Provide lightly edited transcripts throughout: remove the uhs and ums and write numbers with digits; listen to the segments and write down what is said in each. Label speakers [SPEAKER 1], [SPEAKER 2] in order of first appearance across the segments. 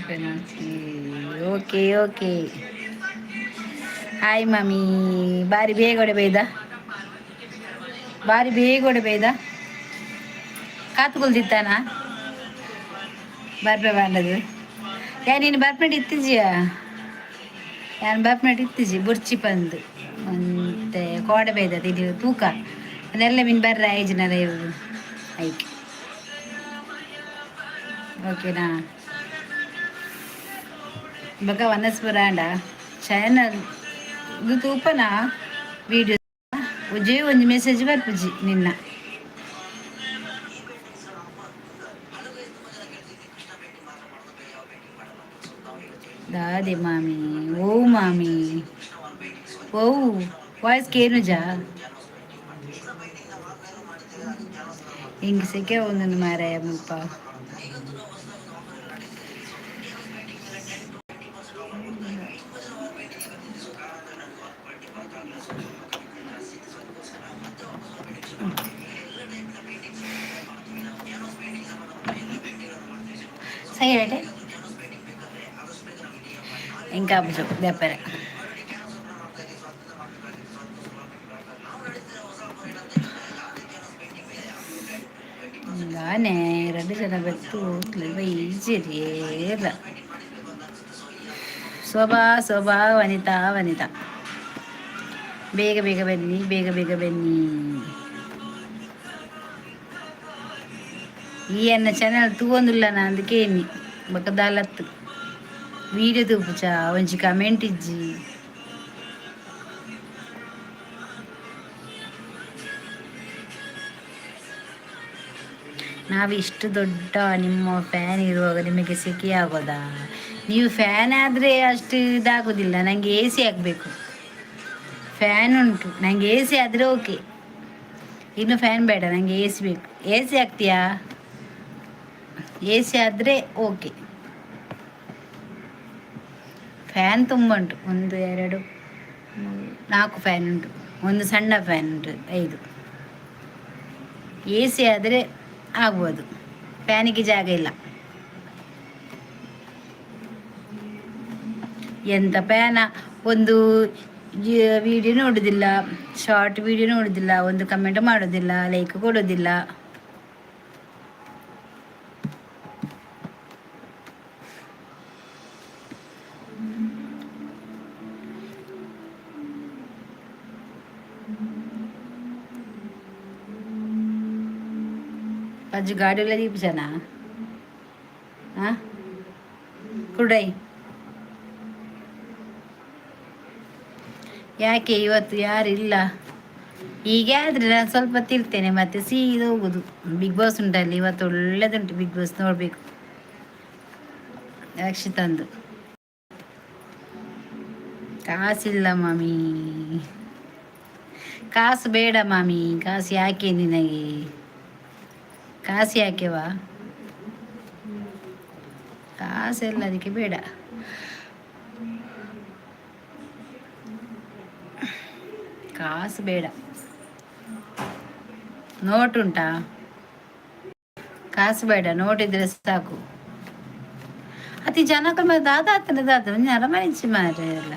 [SPEAKER 1] Penalty. Okay okay, hi mummy. ಬಾರಿ ಬೇಗ ಬೇದ, ಬಾರಿ ಬೇಗ ಬೇದ. ಕಾತುಕೊಲ್ದಿತ್ತಾನ ಬರ್ಪೆ ಬಾಂಡದು. ಯಾ, ನೀನು ಬರ್ಪನೆಟ್ ಇತ್ತಿಜಿಯಾ? ಯಾನ್ ಬರ್ಪನೆಟ್ ಇತ್ತಿಜಿ. ಬುರ್ಚಿ ಪಂದು ಮತ್ತೆ ಕೋಡೆ ಬೇದ ಇದು ತೂಕ ಅದೆಲ್ಲ ಮೀನು ಬರ್ರ ಐಜಿನರ ಇವು ಐಕ್. ಓಕೆನಾ? ಬೊಕ ವನಸ್ಪುರ ಆಂಡ ಚಾನಲ್ ಇದು ತೂಪನ ವಿಡಿಯೋ. ಒಂಜೇ ಒಂಜಿ ಮೆಸೇಜ್ ಬರ್ಪುಜಿ ನಿನ್ನ. ದಾದೆ ಮಾಮಿ? ಓ ಮಾಮಿ, ಓ ವಾಯ್ಸ್ ಕೇನುಜಾ? ಹಿಂಗೆ ಸೆಕೆ ಒಂದೊಂದು ಮಾರಾಯ ಮುಲ್ಪ. ಸಹಿ ಹೇಳಿ ఇంకా ದೆಪ್ಪರೆ. ದಾನೆ ರಡ್ಡು ಜನ ಬೆತ್ತು ಬೈಜಿರಿಯೇಲ. ಶೋಭಾ, ಶೋಭಾ, ವನಿತಾ, ವನಿತಾ, ಬೇಗ ಬೇಗ ಬನ್ನಿ, ಬೇಗ ಬೇಗ ಬನ್ನಿ. ಈ ಎನ್ನ ಚಾನಲ್ ತೂವೊಂದುಲ್ಲ ನಾ ಅಂದಕೇನಿ. ಬೊಕ ದಾಲತ್ತು ವೀಡಿಯೋ ತೂಪುಚ, ಒಂಜಿ ಕಮೆಂಟ್ ಇಜ್ಜಿ. ನಾವು ಇಷ್ಟು ದೊಡ್ಡ ನಿಮ್ಮ ಫ್ಯಾನ್ ಇರುವಾಗ ನಿಮಗೆ ಸೆಕೆ ಆಗೋದಾ? ನೀವು ಫ್ಯಾನ್ ಆದರೆ ಅಷ್ಟು ಇದಾಗೋದಿಲ್ಲ. ನನಗೆ ಎ ಸಿ ಆಗಬೇಕು. ಫ್ಯಾನ್ ಉಂಟು, ನನಗೆ ಎ ಸಿ ಆದರೆ ಓಕೆ. ಇನ್ನು ಫ್ಯಾನ್ ಬೇಡ, ನನಗೆ ಎ ಸಿ ಬೇಕು. ಎ ಸಿ ಹಾಕ್ತೀಯಾ? ಎ ಸಿ ಆದರೆ ಓಕೆ. ಫ್ಯಾನ್ ತುಂಬ ಉಂಟು. ಒಂದು, ಎರಡು, ಮೂರು, ನಾಲ್ಕು ಫ್ಯಾನ್ ಉಂಟು. ಒಂದು ಸಣ್ಣ ಫ್ಯಾನ್ ಉಂಟು, ಐದು. ಎ ಸಿ ಆದರೆ ಆಗ್ಬೋದು, ಫ್ಯಾನಿಗೆ ಜಾಗ ಇಲ್ಲ. ಎಂತ ಫ್ಯಾನ? ಒಂದು ವಿಡಿಯೋ ನೋಡೋದಿಲ್ಲ, ಶಾರ್ಟ್ ವಿಡಿಯೋ ನೋಡೋದಿಲ್ಲ, ಒಂದು ಕಮೆಂಟ್ ಮಾಡೋದಿಲ್ಲ, ಲೈಕ್ ಕೊಡೋದಿಲ್ಲ. ಪಜ್ಜು ಗಾಡಿಗಳ ದೀಪಜನ ಹಾಂ ಕುಡೈ. ಯಾಕೆ ಇವತ್ತು ಯಾರಿಲ್ಲ? ಹೀಗೆ ಆದರೆ ನಾನು ಸ್ವಲ್ಪ ತಿರ್ತೇನೆ, ಮತ್ತೆ ಸೀದಾ ಹೋಗುದು. ಬಿಗ್ ಬಾಸ್ ಉಂಟಲ್ಲಿ ಇವತ್ತು, ಒಳ್ಳೆದುಂಟು. ಬಿಗ್ ಬಾಸ್ ನೋಡಬೇಕು ರಕ್ಷಿತಂದು. ಕಾಸಿಲ್ಲ ಮಾಮಿ, ಕಾಸು ಬೇಡ ಮಾಮಿ. ಕಾಸು ಯಾಕೆ ನಿನಗೆ? ಕಾಸು ಯಾಕೆವಾ? ಕಾಸೆಲ್ಲ ಅದಕ್ಕೆ ಬೇಡ. ಕಾಸು ಬೇಡ. ನೋಟ್ ಉಂಟಾ? ಕಾಸು ಬೇಡ, ನೋಟ್ ಇದ್ರೆ ಸಾಕು. ಅತಿ ಜನಕ ದಾದ ಆತನ ದಾದ ಅರಮನಿಂಚಿ ಮಾರೆ ಎಲ್ಲ.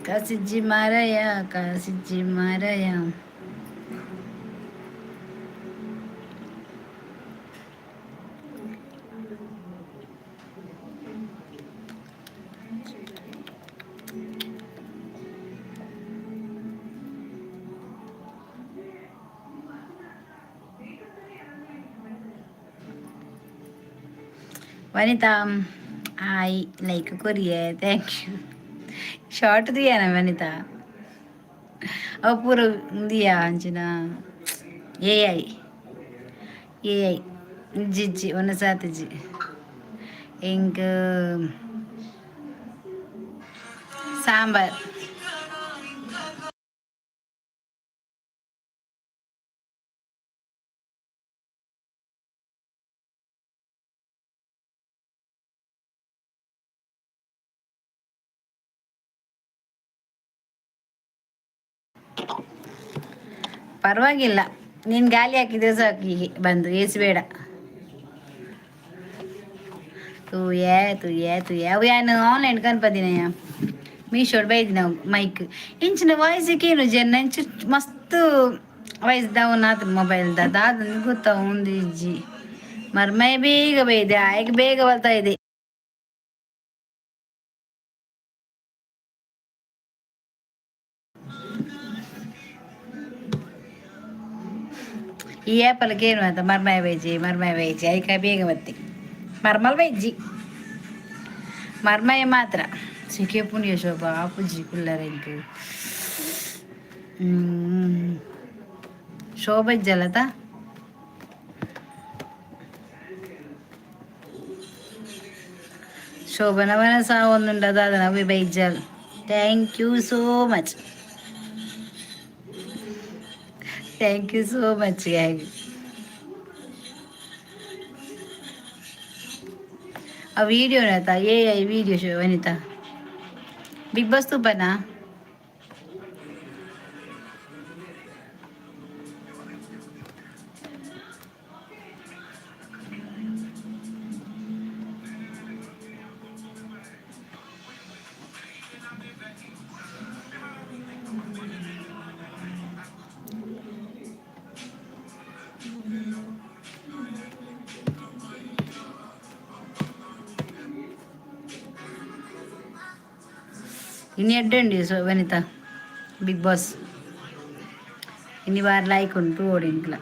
[SPEAKER 1] ಕಾಸಿಜ್ಜಿ ಮಾರಯ, ಕಾಸಿಜ್ಜಿ ಮಾರಯ. ವನಿತಾ ಹಾಯ್, ಲೈಕ್ ಕೊರಿಯೆ, thank you. Short ದಿಯಾನ ವನಿತಾ? ಅವು ಪೂರ ದಿಯಾ ಅಂಚಿನ ಎ I, A I. Jijji ಒಂದು ಸಾತಿಜಿ. ಎಂಕ್ ಸಾಂಬಾರ್. ಪರವಾಗಿಲ್ಲ, ನೀನು ಗಾಲಿ ಹಾಕಿದ್ರೆ ಸಾಕು. ಹೀಗೆ ಬಂದು ಎ ಸಿ ಬೇಡ. ತೂಯೆ ತೂಯೆ ತೂಯೆ ಅವು ಯಾನು ಆನ್ಲೈನ್ ಕನ್ಪದಿನ ಮೀಶೋಡ್ ಬೈದಿನ ಮೈಕ್ ಇಂಚಿನ ವಾಯ್ಸ್ ಕೇನು ಜನ ಇಂಚ ಮಸ್ತ್ ವಾಯ್ಸ್ ಡೌನ್ ಆತು ಮೊಬೈಲ್ ದಾದ ಗೊತ್ತಾ ಒಂದು ಇಜ್ಜಿ. ಮರ್ಮೈ ಬೇಗ ಬೈದೆ ಆಯ್ಕೆ ಬೇಗ ಬರ್ತಾ ಇದೆ. ಈ ಆ್ಯಪಲ್ಗೆ ಏನು ಅಂತ ಮರ್ಮಾಯ ಬೈಜಿ ಮರ್ಮಾಯ ಬೈಜಿ ಐಕ ಬೇಗ ಬತ್ತಿ ಮರ್ಮಲ್ ಬೈಜಿ ಮರ್ಮಯ ಮಾತ್ರ ಸಿಕೆ ಪುಣ್ಯ ಶೋಭಾ ಆಪುಜಿ ಕುಲ್ಲರ ಎಂಕ್ ಶೋಭ ಇಜ್ಜಲ್ಲತ. ಶೋಭನವನ ಸಾವೊಂದುಂಡ ದಾದನ ಅವಿ Baijal. Thank you so much, thank you so much gang. ಆ ವಿಡಿಯೋ ಏ I video show Vanita big boss ತೂಪನಾ? ಇನ್ನು ಎಡ್ಡೆ ಸೊ ವನಿತಾ ಬಿಗ್ ಬಾಸ್ ಇನ್ನು ಬಾರ್ ಲೈಕ್ ಉಂಟು ಓಡಿಂಕ್ಲ.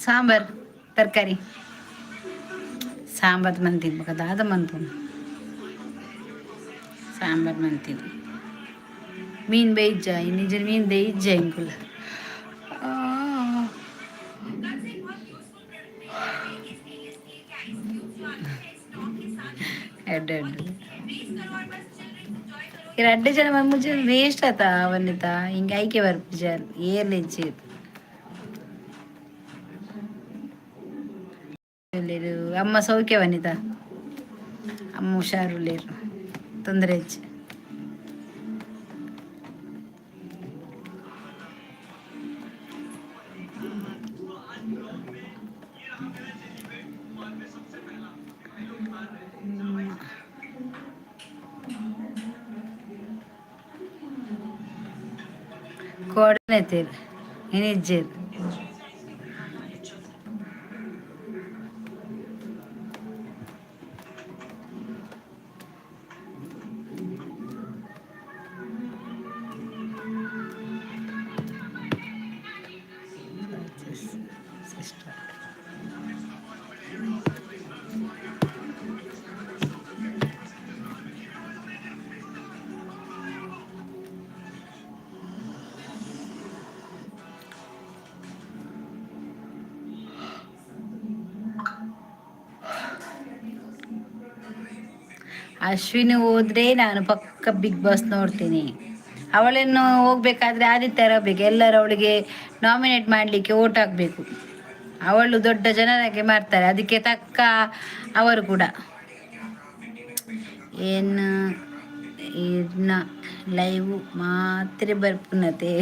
[SPEAKER 1] ಸಾಂಬಾರ್ ತರಕಾರಿ ಸಾಂಬಾರ್ ಮಂತಿದ್ದು ಬೊಕ ದಾದ ಮನ್ಪುನು ಸಾಂಬಾರ್ ಮಂತಿದ್ದು ಮೀನು ಬೇಯಿಜ್ಜ ಇನ್ನಿಜ ಮೀನು ಬೇಯಿಜ್ಜ ಇಂಕುಲ. ಎಡ್ಡೆ ಎಡ್ಡೆ ಈ ರಡ್ಡು ಜನ ಮುಂಚೆ ವೇಸ್ಟ್ ಆತ ವನಿತಾ ಹಿಂಗೆ ಐಕೆ ಬರ್ಪುಜ ಏರ್ಲ ಇಜ್ಜಿ ಲೇರು. ಅಮ್ಮ ಸೌಖ್ಯ ವನಿತಾ, ಅಮ್ಮ ಹುಷಾರು ಲೇರು, ತೊಂದರೆ ಇಜ್ಜಿ. ಕೋರ್ಡಿನೇಟರ್ ಇನಿಜ್ಜೆರ್. ಅಶ್ವಿನಿ ಹೋದ್ರೆ ನಾನು ಪಕ್ಕ ಬಿಗ್ ಬಾಸ್ ನೋಡ್ತೀನಿ. ಅವಳನ್ನು ಹೋಗ್ಬೇಕಾದ್ರೆ ಆದಿತ್ಯ ಇರಬೇಕು. ಎಲ್ಲರೂ ಅವಳಿಗೆ ನಾಮಿನೇಟ್ ಮಾಡಲಿಕ್ಕೆ ಓಟ್ ಹಾಕಬೇಕು. ಅವಳು ದೊಡ್ಡ ಜನರಾಗಿ ಮಾಡ್ತಾರೆ, ಅದಕ್ಕೆ ತಕ್ಕ ಅವರು ಕೂಡ. ಏನು ಇನ್ನ ಲೈವ್ ಮಾತ್ರ ಬರ್ಪುನತೆ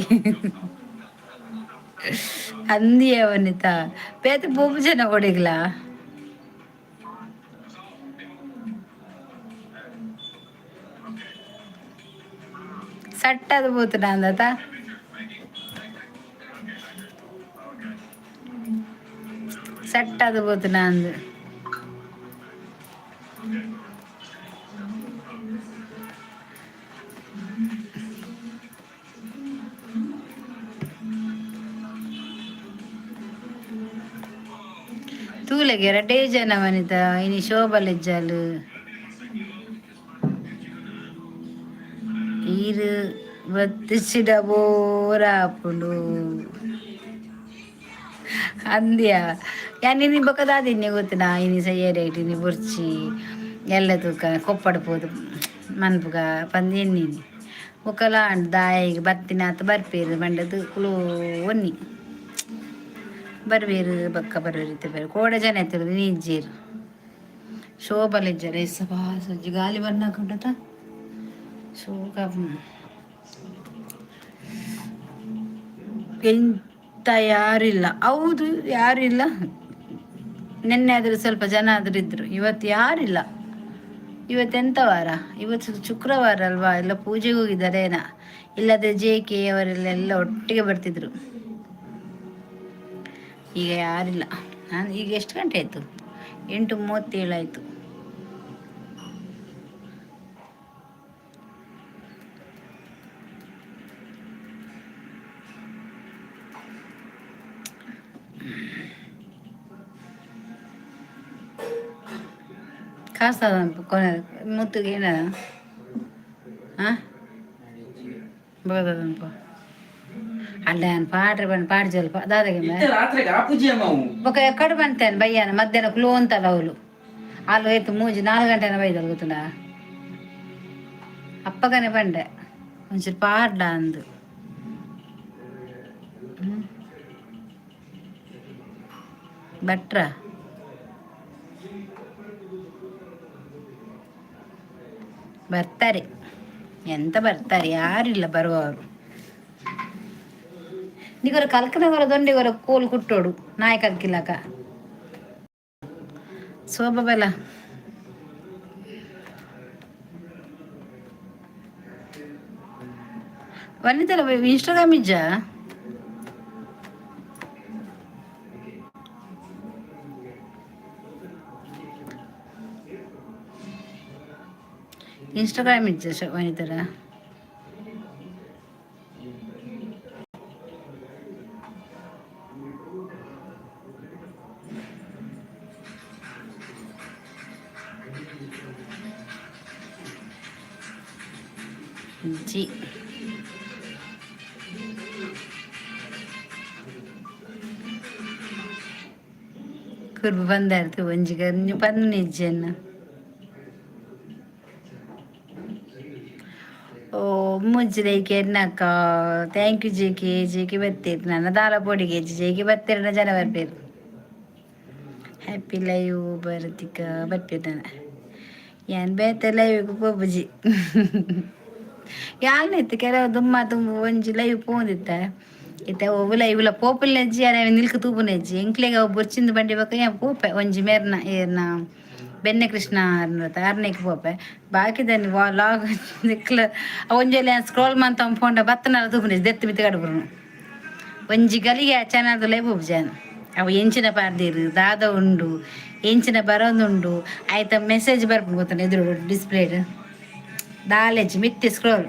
[SPEAKER 1] ಅಂದಿಯ ವನಿತಾ ಬೇತೆ ಪೋಪು ಜನ ಕೊಡಿಗ್ಲಾ. ಸಟ್ಟದು ಪೋತುಂಡ ಅಂದತ ಸಟ್ಟದು ಪೋತುಂಡ ಅಂದು. ತೂಲೆಗೆ ರಡ್ಡೇ ಜನ ವನಿತಾ ಇನಿ ಶೋಭಲಿಜ್ಜಾಲು ಈರು ಬತ್ತಿಸಿಡ ಬೋರಾಪುಂಡು. ಅಂದ್ಯ ಯಾನ್ ಇನಿ ಬೊಕ್ಕ ದಾದಿನ್ನೆ ಗೊತ್ತಿನ ಇನಿ ಸಯ್ಯರೇಟ್ ಇನಿ ಬೊರ್ಚಿ ಎಲ್ಲ ತೂಕ ಕೊಪ್ಪಡ ಪೋದು ಮನ್ಪುಗ ಪಂದ್ ಎನ್ನಿನಿ ಬೊಕ್ಕಲ ಆಂಡ್ ದಾಯೆಗ್ ಬತ್ತಿನಾತ್ ಬರ್ಪೇರು ಪಂಡದು ಕುಲು ಒನ್ನಿ ಬರ್ವೇರು ಬೊಕ್ಕ ಬರ್ವೇರು ಇತ್ತೆ ಬೇರೆ ಕೋಡೆ ಜನ ಇತ್ತೆರ್ ಇನಿ ಇಜ್ಜೆರ್ ಶೋಭಲ ಇಜ್ಜೆರ್ ಏಸಬಾ ಸಜ್ಜಿ ಗಾಲಿ ಬರ್ನಾಕುಂಡತ ಶೋಕ. ಎಂತ ಯಾರಿಲ್ಲ. ಹೌದು, ಯಾರಿಲ್ಲ. ನಿನ್ನೆ ಆದರೂ ಸ್ವಲ್ಪ ಜನ ಆದರೂ ಇದ್ರು, ಇವತ್ತು ಯಾರಿಲ್ಲ. ಇವತ್ತೆಂತ ವಾರ? ಇವತ್ತು ಶುಕ್ರವಾರ ಅಲ್ವಾ? ಎಲ್ಲ ಪೂಜೆಗೆ ಹೋಗಿದ್ದಾರೆ ಏನ, ಇಲ್ಲದೆ ಜೆ ಕೆ ಅವರೆಲ್ಲ ಎಲ್ಲ ಒಟ್ಟಿಗೆ ಬರ್ತಿದ್ರು. ಈಗ ಯಾರಿಲ್ಲ. ನಾನು ಈಗ ಎಷ್ಟು ಗಂಟೆ ಆಯಿತು? 8:37 ಆಯಿತು. ಕಾಸ ಮುತ್ತುಗೆ ಏನ ಹಾಂ ಬೋದದಪ್ಪ ಅಲ್ಲ ಪಾಡ್ರೆ ಬಣ್ಣ ಪಾಡ್ಜಲ್ಪ ದಾದಾಗೆ.
[SPEAKER 2] ಇತ್ತೆ ರಾತ್ರಿಗೆ ಆ ಪೂಜೆ ಮಾವು.
[SPEAKER 1] ಬೊಕ ಎಕ್ಕಡೆ ಬಂತೇನೆ ಬಯ್ಯಾನ ಮಧ್ಯಾಹ್ನ ಕ್ಲೋ ಅಂತಲ್ಲ ಅವಳು ಅಲ್ಲ ಆಯ್ತು ಮೂಜಿ ನಾಲ್ಕು ಗಂಟೆನ ಬೈದಲ್ ಗೊತ್ತುಂಡ ಅಪ್ಪಗನೆ ಬಂಡೆ ಒಂಚೂರು ಪಾಡ್ಲ ಅಂದು. ಹ್ಮ್. ಭಟ್ರ ಬರ್ತಾರೆ, ಎಂತ ಬರ್ತಾರೆ, ಯಾರಿಲ್ಲ ಬರುವವರು. ನಿಗೊರ ಕಲ್ಕನಗೊರ ದೊಂಡೆಗೊರ ಕೋಲು ಕುಟ್ಟೋಡು ನಾಯಿ ಕಲ್ಕಿಲ್ಲಕ ಶೋಭ ಬಲ. ವನಿತಲ ಇನ್ಸ್ಟಾಗ್ರಾಮ್ ಇಜ್ಜ? ಇನ್ಸ್ಟಾಗ್ರಾಮ್ ಇಜ್ಜ ವನಿತರ? ಜಿ ಕುರ್ಬು ಬಂದಾರ್ತು ಒಂಜಿ ಗರ್ನಿ ಪನ್ನಿಜ್ಜೆನ್ನ. ಓ ಮುಜ್ಜಿಲೈಕೆ ಎನ್ನಕ್ಕ. Thank you J K. J K ಬತ್ತೀರು ನನ್ನ ದಾಲ ಪೊಡಿಗೆ ಜೆಕೆ ಬತ್ತೀರನ ಜನ ಬರ್ಪೇರು. Happy live ಬರತಿಕ ಬರ್ಪೇರು. ನಾನು ಯಾನ್ ಬೇತೆ ಲೈವ್ ಪೋಪುಜಿ. ಯಾಲ್ನ ಇತ್ತು ಕೆಲವು ದುಮ್ಮ ತುಂಬ ಒಂಜಿ ಲೈವ್ ಪೋಂದಿತ್ತ ಇತ್ತೆ ಒವ್ವು ಲೈವ್ಲ ಪೋಪುಲ್ನೆಜ್ಜಿ ಅರೆ ನಿಲ್ಕ ತೂಪುನೆಜ್ಜಿ. ಎಂಕ್ಲೆಗ್ ಅವು ಬೊರ್ಚಿಂದು ಬಂಡಿ ಬೊಕ್ಕ ಯಾನ್ ಪೋಪೆ. ಒಂಜಿ ಮೇರ್ನ ಏರ್ನ ಬೆನ್ನೆ ಕೃಷ್ಣ ಅರ್ನೆಕ್ ಪೋಪೆ. ಬಾಕಿದನಿ ವಾ ಲಾಗ್ ನಿಕ್ಲ ಒಂಜೊಲಿ ಸ್ಕ್ರೋಲ್ ಮಂತ ಪೋಂಡ ಬತ್ತನಾಲ ತೂಪುನೆಜ್ಜಿ ದೆತ್ತ್ ಮಿತ್ತ್ ಕಡಪುನು. ಒಂಜಿ ಗಲಿಗೆ ಚಾನಲ್ದ ಲೈವ್ ಪೋಪುಜಿ ಅವು. ಎಂಚಿನ ಪಾಡ್ದೀರು, ದಾದ ಉಂಡು, ಎಂಚಿನ ಬರೋದುಂಡು, ಆಯ್ತ ಮೆಸೇಜ್ ಬರ್ಪುಂಡು ಗೊತ್ತುಂಡು ಎದುರು ಡಿಸ್ಪ್ಲೇಡ್ ದಾಲೆಜ್ಜಿ ಮಿತ್ತಿ ಸ್ಕ್ರೋಲ್.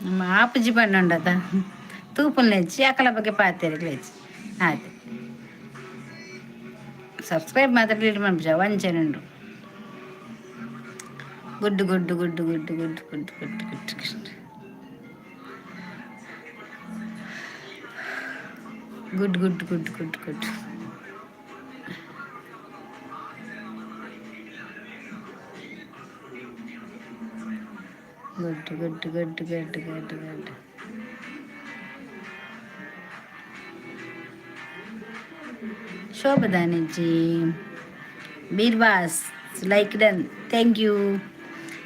[SPEAKER 1] ನಮ್ಮ ಆಪುಜಿ ಪಂಡ ತೂಪುಲ್ನೆಜ್ಜಿ ಅಕಲ ಬಗ್ಗೆ ಪಾತೆರ್ಗ್ಲೆಜ್ಜಿ ಆಯ್ತು. ಸಬ್ಸ್ಕ್ರೈಬ್ ಮಾತ್ರ delete ಮನ್ಪುಜ ಒಂಚೆನುಂಡು. Good good good good good good good good good good good good good good good good good good good. Shobha Banerjee Beerwas like done, thank you.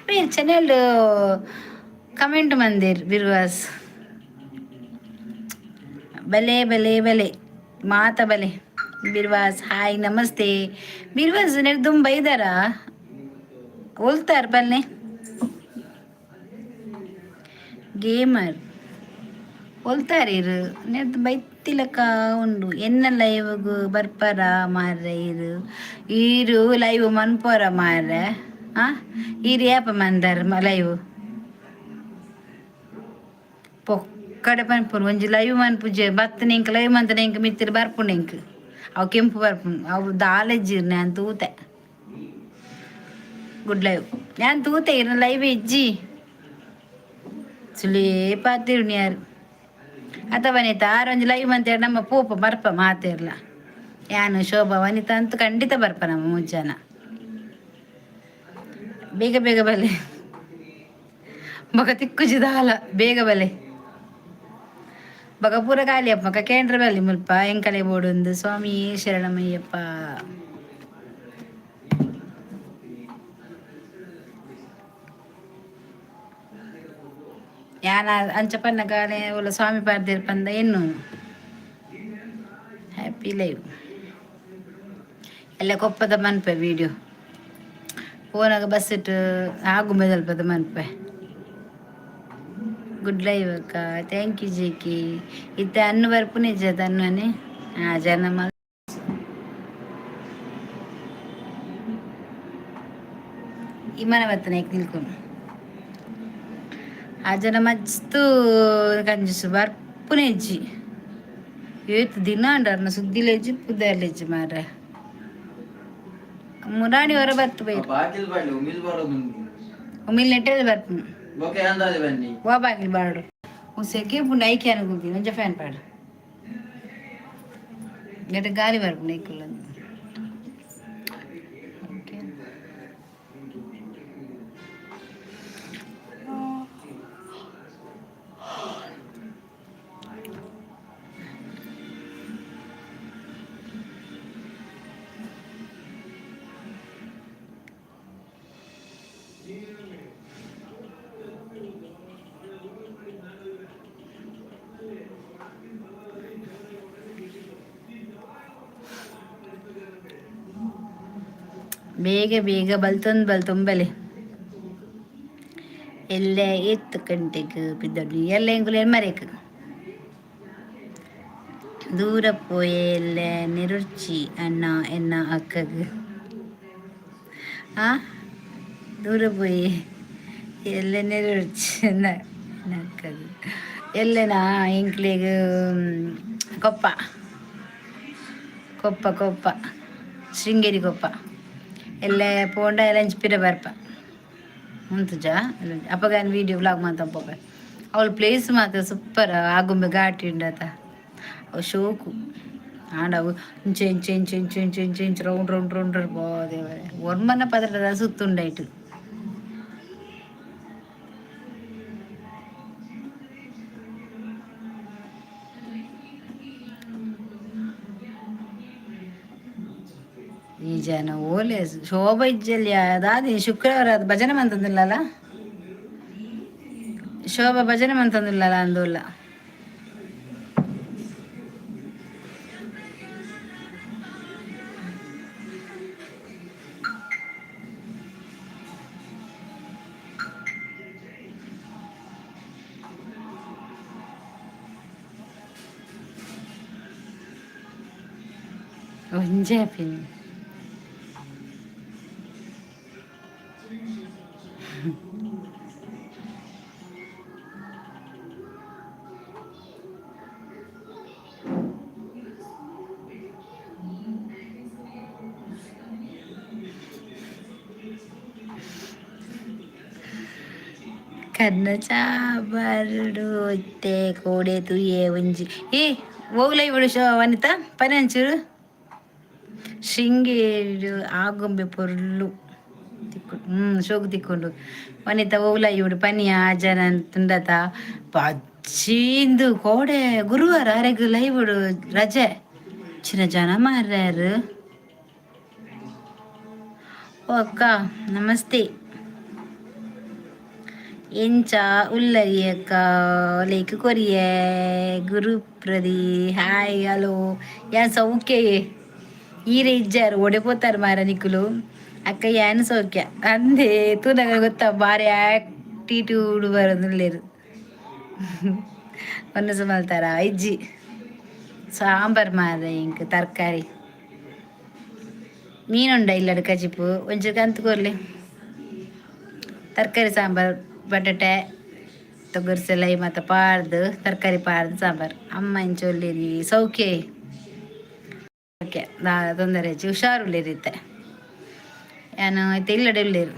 [SPEAKER 1] Mir channel comment Mandir Beerwas ಬಲೆ ಬಲೆ ಬಲೆ ಮಾತ ಬಲೆ. ಬಿರ್ವಾಸ್ hi, namaste ಬಿರ್ವಾಸ್. ನೆಟ್ ದುಂಬ ಇದ್ದಾರಾ ಹೋಲ್ತಾರ ಬಲ್ನೆ gamer ಒಲ್ತಾರೀರು ನೆಟ್ ಬೈತಿಲಕ ಉಂಡು. ಎನ್ನ ಲೈವ್ಗ್ ಬರ್ಪರ ಮಾರ್ರೆ? ಇರು ಈರು ಲೈವ್ ಮನ್ಪೋರ ಮಾರ್ರೆ? ಆ ಈರು ಏಪ ಮಂದಾರ ಲೈವ್ ಪೊಕ್ಕಡೆ ಪನ್ಪುನು. ಒಂಜಿ ಲೈವ್ ಮನ್ಪುಜೆ ಬತ್ತನೆ ಇಂಕ್ ಲೈವ್ ಮಂತನೆ ಇಂಕ್ ಮಿತ್ತಿರ್ ಬರ್ಪುಂಡು ಇಂಕ್. ಅವು ಕೆಂಪು ಬರ್ಪುಂಡು. ಅವು ದಾಲೆಜ್ಜಿರ್ ನಾನು ತೂತೆ. ಗುಡ್ ಲೈವ್ ഞാൻ ತೂತೆ. ಇರ್ನ ಲೈವ್ ಇಜ್ಜಿ, ಸುಲೇ ಪಾತಿರುನಿ ಯಾರು. ಅಥ ವನಿತಾ ಆರೊಂಜಿ ಲೈವ್ ಅಂತ ನಮ್ಮ ಪೋಪ ಬರ್ಪ ಮಾತಿರ್ಲ. ಯಾನು ಶೋಭಾ ವನಿತಾ ಅಂತೂ ಖಂಡಿತ ಬರ್ಪ ನಮ್ಮ ಮೂರು ಜನ. ಬೇಗ ಬೇಗ ಬಲೆ, ಬೊಕ ತಿಕ್ಕುಜಿದಾಲ ಬೇಗ ಬಲೆ. ಬೊಕ ಪೂರ ಖಾಲಿ ಅಪ್ಪ ಕೇಂದ್ರ ಬಲ್ಲಿ ಮುಲ್ಪ ಎಂಕಲೆ ಬೋಡೊಂದು. ಸ್ವಾಮಿ ಶರಣಮಯ್ಯಪ್ಪ. ಯಾನ ಅಂಚ ಪನ್ನಗಾಲೆ ಉಲ್ಲ ಸ್ವಾಮಿ ಪಾರ್ದೇರ್ ಪಂದ ಎನ್ನು ಹ್ಯಾಪಿ ಲೈವ್ ಎಲ್ಲ ಕೊಪ್ಪದ ಮನ್ಪೆ ವಿಡಿಯೋ ಫೋನಾಗ ಬಸ್ ಇಟ್ಟು ಆಗುಂಬೆ ಸ್ವಲ್ಪದ ಮನ್ಪೆ. ಗುಡ್ ಲೈವ್ ಅಕ್ಕ, thank you J K. ಇತ್ತೆ ಅನ್ನು ಬರ್ಪು ನಿಜ ತನ್ವನೆ ಆ ಜನ. ಇಮನ ಬತ್ತನ ನಿಲ್ಕೊಂಡು ಆ ಜನ ಮಸ್ತ್ ಕಂಜೂಸು ಬರ್ಪುನೆ ಇಜ್ಜಿ. ಏತ್ ದಿನ ಅಂಡರ್ನ ಸುದ್ದಿಲೆಜ್ಜಿ ಪುದರ್ಲೆಜ್ಜಿ ಮಾರ್ರೆ. ಮುರಾಣಿ ಹೊರ ಬತ್ತು ಬೈರು.
[SPEAKER 2] ಬಾಕಿಲ್ ಬಾಡ್ಲಿ ಉಮಿಲ್ ಬರೋದು.
[SPEAKER 1] ಉಮಿಲ್ ನೆಟ್ಟೆ ಬರ್ಪುನು.
[SPEAKER 2] ಬೊಕೆ ಅಂದಾಜು ಬನ್ನಿ.
[SPEAKER 1] ವಾ ಬಾಗಿಲು ಬಾಡು ಸೆಕೆ ಪುಂಡು ಐಕೆ ಅನುకుంటుంది. ಒಂಜ ಫ್ಯಾನ್ ಪಾಡು ಗಟ್ಟ ಗಾಳಿ ಬರ್ಪುಂಡು ಐಕುಲ್ಲ. ಓಕೆ. ಬೇಗ ಬೇಗ ಬಲ್ತೊಂದು ಬಲ್ತೊಂಬಲೆ. ಎಲ್ಲೆ ಎತ್ತು ಗಂಟೆಗೆ ಬಿದ್ದಡು ಎಲ್ಲ ಎಂಗುಲ ಮರೆಕ್ ದೂರ ಪೋಯೆ ಎಲ್ಲ ನಿರುರ್ಚಿ ಅಣ್ಣ ಎನ್ನ ಅಕ್ಕಗ್ ಆ ದೂರ ಪೋಯಿ ಎಲ್ಲ ನೆರುರ್ಚಿ ಅಣ್ಣ ಅಕ್ಕಗ್ ಎಲ್ಲನಾ ಎಂಕ್ಲೆಗ್ ಕೊಪ್ಪ ಕೊಪ್ಪ ಕೊಪ್ಪ ಶೃಂಗೇರಿ ಕೊಪ್ಪ ಎಲ್ಲ ಪೋಂಡ ಲಂಚ್ ಪಿರ ಬರ್ಪ ಉಂತುಜ. ಅಪ್ಪಗ ವೀಡಿಯೋ ವ್ಲಾಗ್ ಮಾತ ಪೋಪೆ. ಅವಳು ಪ್ಲೇಸ್ ಮಾತ್ರ ಸೂಪರ್. ಆಗುಂಬೆ ಘಾಟಿ ಉಂಡತ, ಅವು ಶೋಕು. ಆಂಡ ಅವು ಇಂಚೆ ಇಂಚೆ ಇಂಚೆ ಇಂಚೆ ಇಂಚೆ ಇಂಚೆ ಇಂಚೆ ರೌಂಡ್ ರೌಂಡ್ ರೌಂಡ್ ರೌಂಡ್ ದೇವರೇ ಒರ್ಮನ ಪದರದ ಸುತ್ತುಂಡೈಟು. ಈ ಜನ ಓಲೆ ಶೋಭ ಇಜ್ಜಲ್ಲಿ ದಾದಿ ಶುಕ್ರವಾರ ಅದು ಭಜನೆ ಮಂತಂದಿಲ್ಲಲ್ಲ ಶೋಭಾ ಭಜನೆ ಮಂತಂದಿಲ್ಲಲ್ಲ ಅಂದೋಲ್ಲ. ಒಂಜೆ ಪಿನ್ ಕರ್ನ ಚಾಬಾರುಡು ಒತ್ತೆ ಕೋಡೆ ತುಯೆ ಒಂಜಿ ಏ ಓಗ್ಲ ಇವಳು ಶೋ ವನಿತಾ ಪನಂಚೂರು ಶೃಂಗೇರಿ ಆಗುಂಬೆ ಪೊರ್ಲು ತಿಕ್ಕು ಶೋಕು ತಿಕ್ಕೊಂಡು. ವನಿತಾ ಓಗ್ಲ ಇವಳು ಪನಿಯ ಜನ ತುಂಡತ ಪಚ್ಚೀಂದು ಕೋಡೆ ಗುರುವಾರ ಅರೆಗ್ ಲೈವ್ ರಜೆ ಚಿನ್ನ ಜನ ಮಾರ್ಯಾರು. ಓ ಅಕ್ಕ ನಮಸ್ತೆ. ಎಂಚ ಉಲ್ಲರಿ ಅಕ್ಕ? ಲೈಕ್ ಕೊರಿಯೆ ಗುರುಪ್ರದಿ. ಹಾಯ್ ಹಲೋ ಯಾನ್ ಸೌಖ್ಯ. ಈರೆ ಇಜ್ಜಾರು ಒಡೆ ಪೋತಾರ ಮಾರ ನಿಕುಲು. ಅಕ್ಕ ಯಾನ್ ಸೌಖ್ಯ ಅಂದೆ ತೂನಗ ಗೊತ್ತಾ ಬಾರಿ ಆಕ್ಟಿಟ್ಯೂಡ್ ಬರೋದುಲ್ಲೇರು. ಒಂದು ಮಲ್ತಾರ ಇಜ್ಜಿ ಸಾಂಬಾರ್ ಮಾರ ಇಂಕ್ ತರಕಾರಿ ಮೀನುಂಡ ಇಲ್ಲಡ್ ಕಜಿಪು ಒಂಚೂರು ಕಂತು ಕೊರ್ಲೆ. ತರಕಾರಿ ಸಾಂಬಾರ್ ಬಟಾಟೆ ತೊಗರ್ಸೆಲ್ಲ ಮತ್ತು ಪಾರ್ದು ತರಕಾರಿ ಪಾರ್ದು ಸಾಂಬಾರ್. ಅಮ್ಮ ಇಂಚೊಲ್ಲಿರಿ ಸೌಖ್ಯ? ಓಕೆ ನಾ ತೊಂದರೆ ಹೆಚ್ಚು ಹುಷಾರುಳ್ಳಿರುತ್ತೆ ಯಾನು ಇತ್ತೆ ಇಲ್ಲಡೆ ಉಳ್ಳೇರು.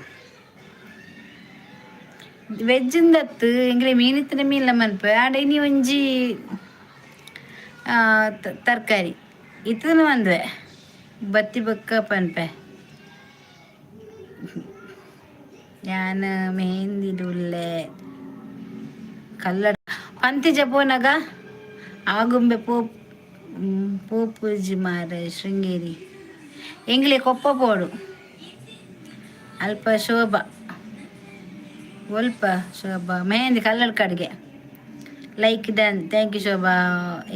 [SPEAKER 1] ವೆಜ್ಜಿಂದತ್ತು ಎಂಗ್ಲೆ ಮೀನಿತ್ತನೆ ಮೀನ್ಲ ಮನ್ಪೆ ಆಂಡ ಇನಿ ಒಂಜಿ ತರಕಾರಿ ಇತ್ತನ ಬಂದ್ವೆ ಬತ್ತಿ ಬೊಕ್ಕ ಪನ್ಪೆ. ಯಾನ್ ಮೆಹಂದಿಡ್ ಉಲ್ಲೆ. ಕಲ್ಲಡ್ ಪಂತಿಜ ಪೋನಗ ಆಗುಂಬೆ ಪೋಪ್ ಪೋಪುಜಿ ಮಾರೆ. ಶೃಂಗೇರಿ ಎಂಗ್ಲೆ ಕೊಪ್ಪ ಪೋಡು. ಅಲ್ಪ ಶೋಭಾ. ಒಲ್ಪ ಶೋಭಾ ಮೆಹಂದಿ? ಕಲ್ಲಡ್ಕಡ್ಗೆ. Like done, thank you Shobha.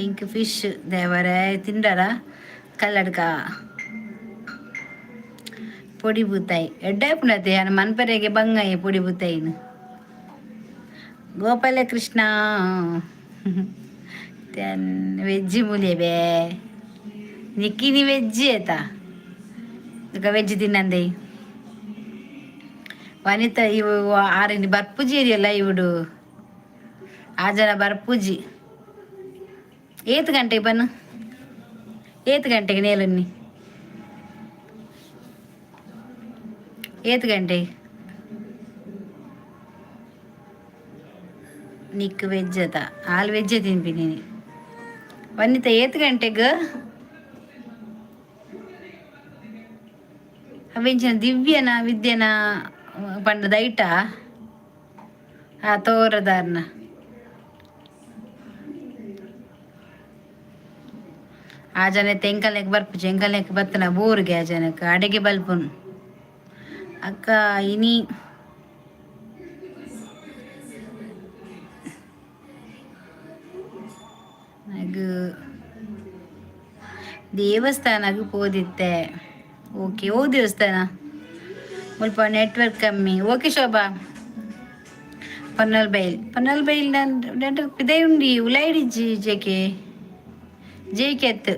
[SPEAKER 1] ಎಂಕ್ ಫಿಶ್ ದೇವರೆ ತಿಂಡರ. ಕಲ್ಲಡ್ಕ ಪೊಡಿ ಬೂತಾಯಿ ಎಡ್ಡೆ ಪುನತೆ. ಯಾನ್ ಮನ್ಪರೆಗೆ ಬಂಗಾಯಿ ಪೊಡಿ ಬೂತಾಯಿನ. ಗೋಪಾಲ ಕೃಷ್ಣ ವೆಜ್ ಮೂಲೆ ಬೇ ನಿಕ್ಕಿನಿ ವೆಜ್ ಆಯ್ತಾ? ವೆಜ್ ತಿನ್ನಂದೆ. ವನಿತಾ ಇವು ಆರಿನಿ ಬರ್ಪುಜಿ ಅಲ್ಲ ಇವುಡು. ಆ ಜನ ಬರ್ಪುಜಿ. ಏತ್ ಗಂಟೆಗೆ ಬನ್ನು? ಏತ್ ಗಂಟೆಗೆ ನೇಲುನ್ನಿ? ಏತ್ ಗಂಟೆಗೆ? ನಿಕ್ ವೆಜ್ ಅತ? ಆಲ್ ವೆಜ್ ತಿನ್ಪಿನಿ. ವನಿತಾ, ಏತ್ ಗಂಟೆಗ್? ಅವೆಂಚಿನ ದಿವ್ಯನ ವಿದ್ಯೆನ ಪಂಡ ದೈಟ ಆ ತೋರದಾರ್ನ. ಆ ಜನ ಎಂಕಲ್ನೆಕ್ ಬರ್ಪುಜಿ. ಎಂಕಲ್ನೆಕ್ ಬತ್ತನ ಬೋರ್ಗೆ. ಆ ಜನಕ್ಕೆ ಅಡಿಗೆ ಬಲ್ಪುನು. ಅಕ್ಕ, ಇನಿ ಅಗ್ ದೇವಸ್ಥಾನಗ್ ಪೋದಿತ್ತೆ. ಓಕೆ. ಓ ದೇವಸ್ಥಾನ? ಮುಲ್ಪ ನೆಟ್ವರ್ಕ್ ಕಮ್ಮಿ. ಓಕೆ ಶೋಭಾ. ಪೊನ್ನಲ್ ಬೈಲ್, ಪೊನ್ನಲ್ ಬೈಲ್ ನೆಟ್ವರ್ಕ್ ಪಿದೈ ಉಂಡಿ, ಉಲೈಡಿಜ್ಜಿ. ಜೆಕೆ ಜೆಕೆ ಅತ್ತು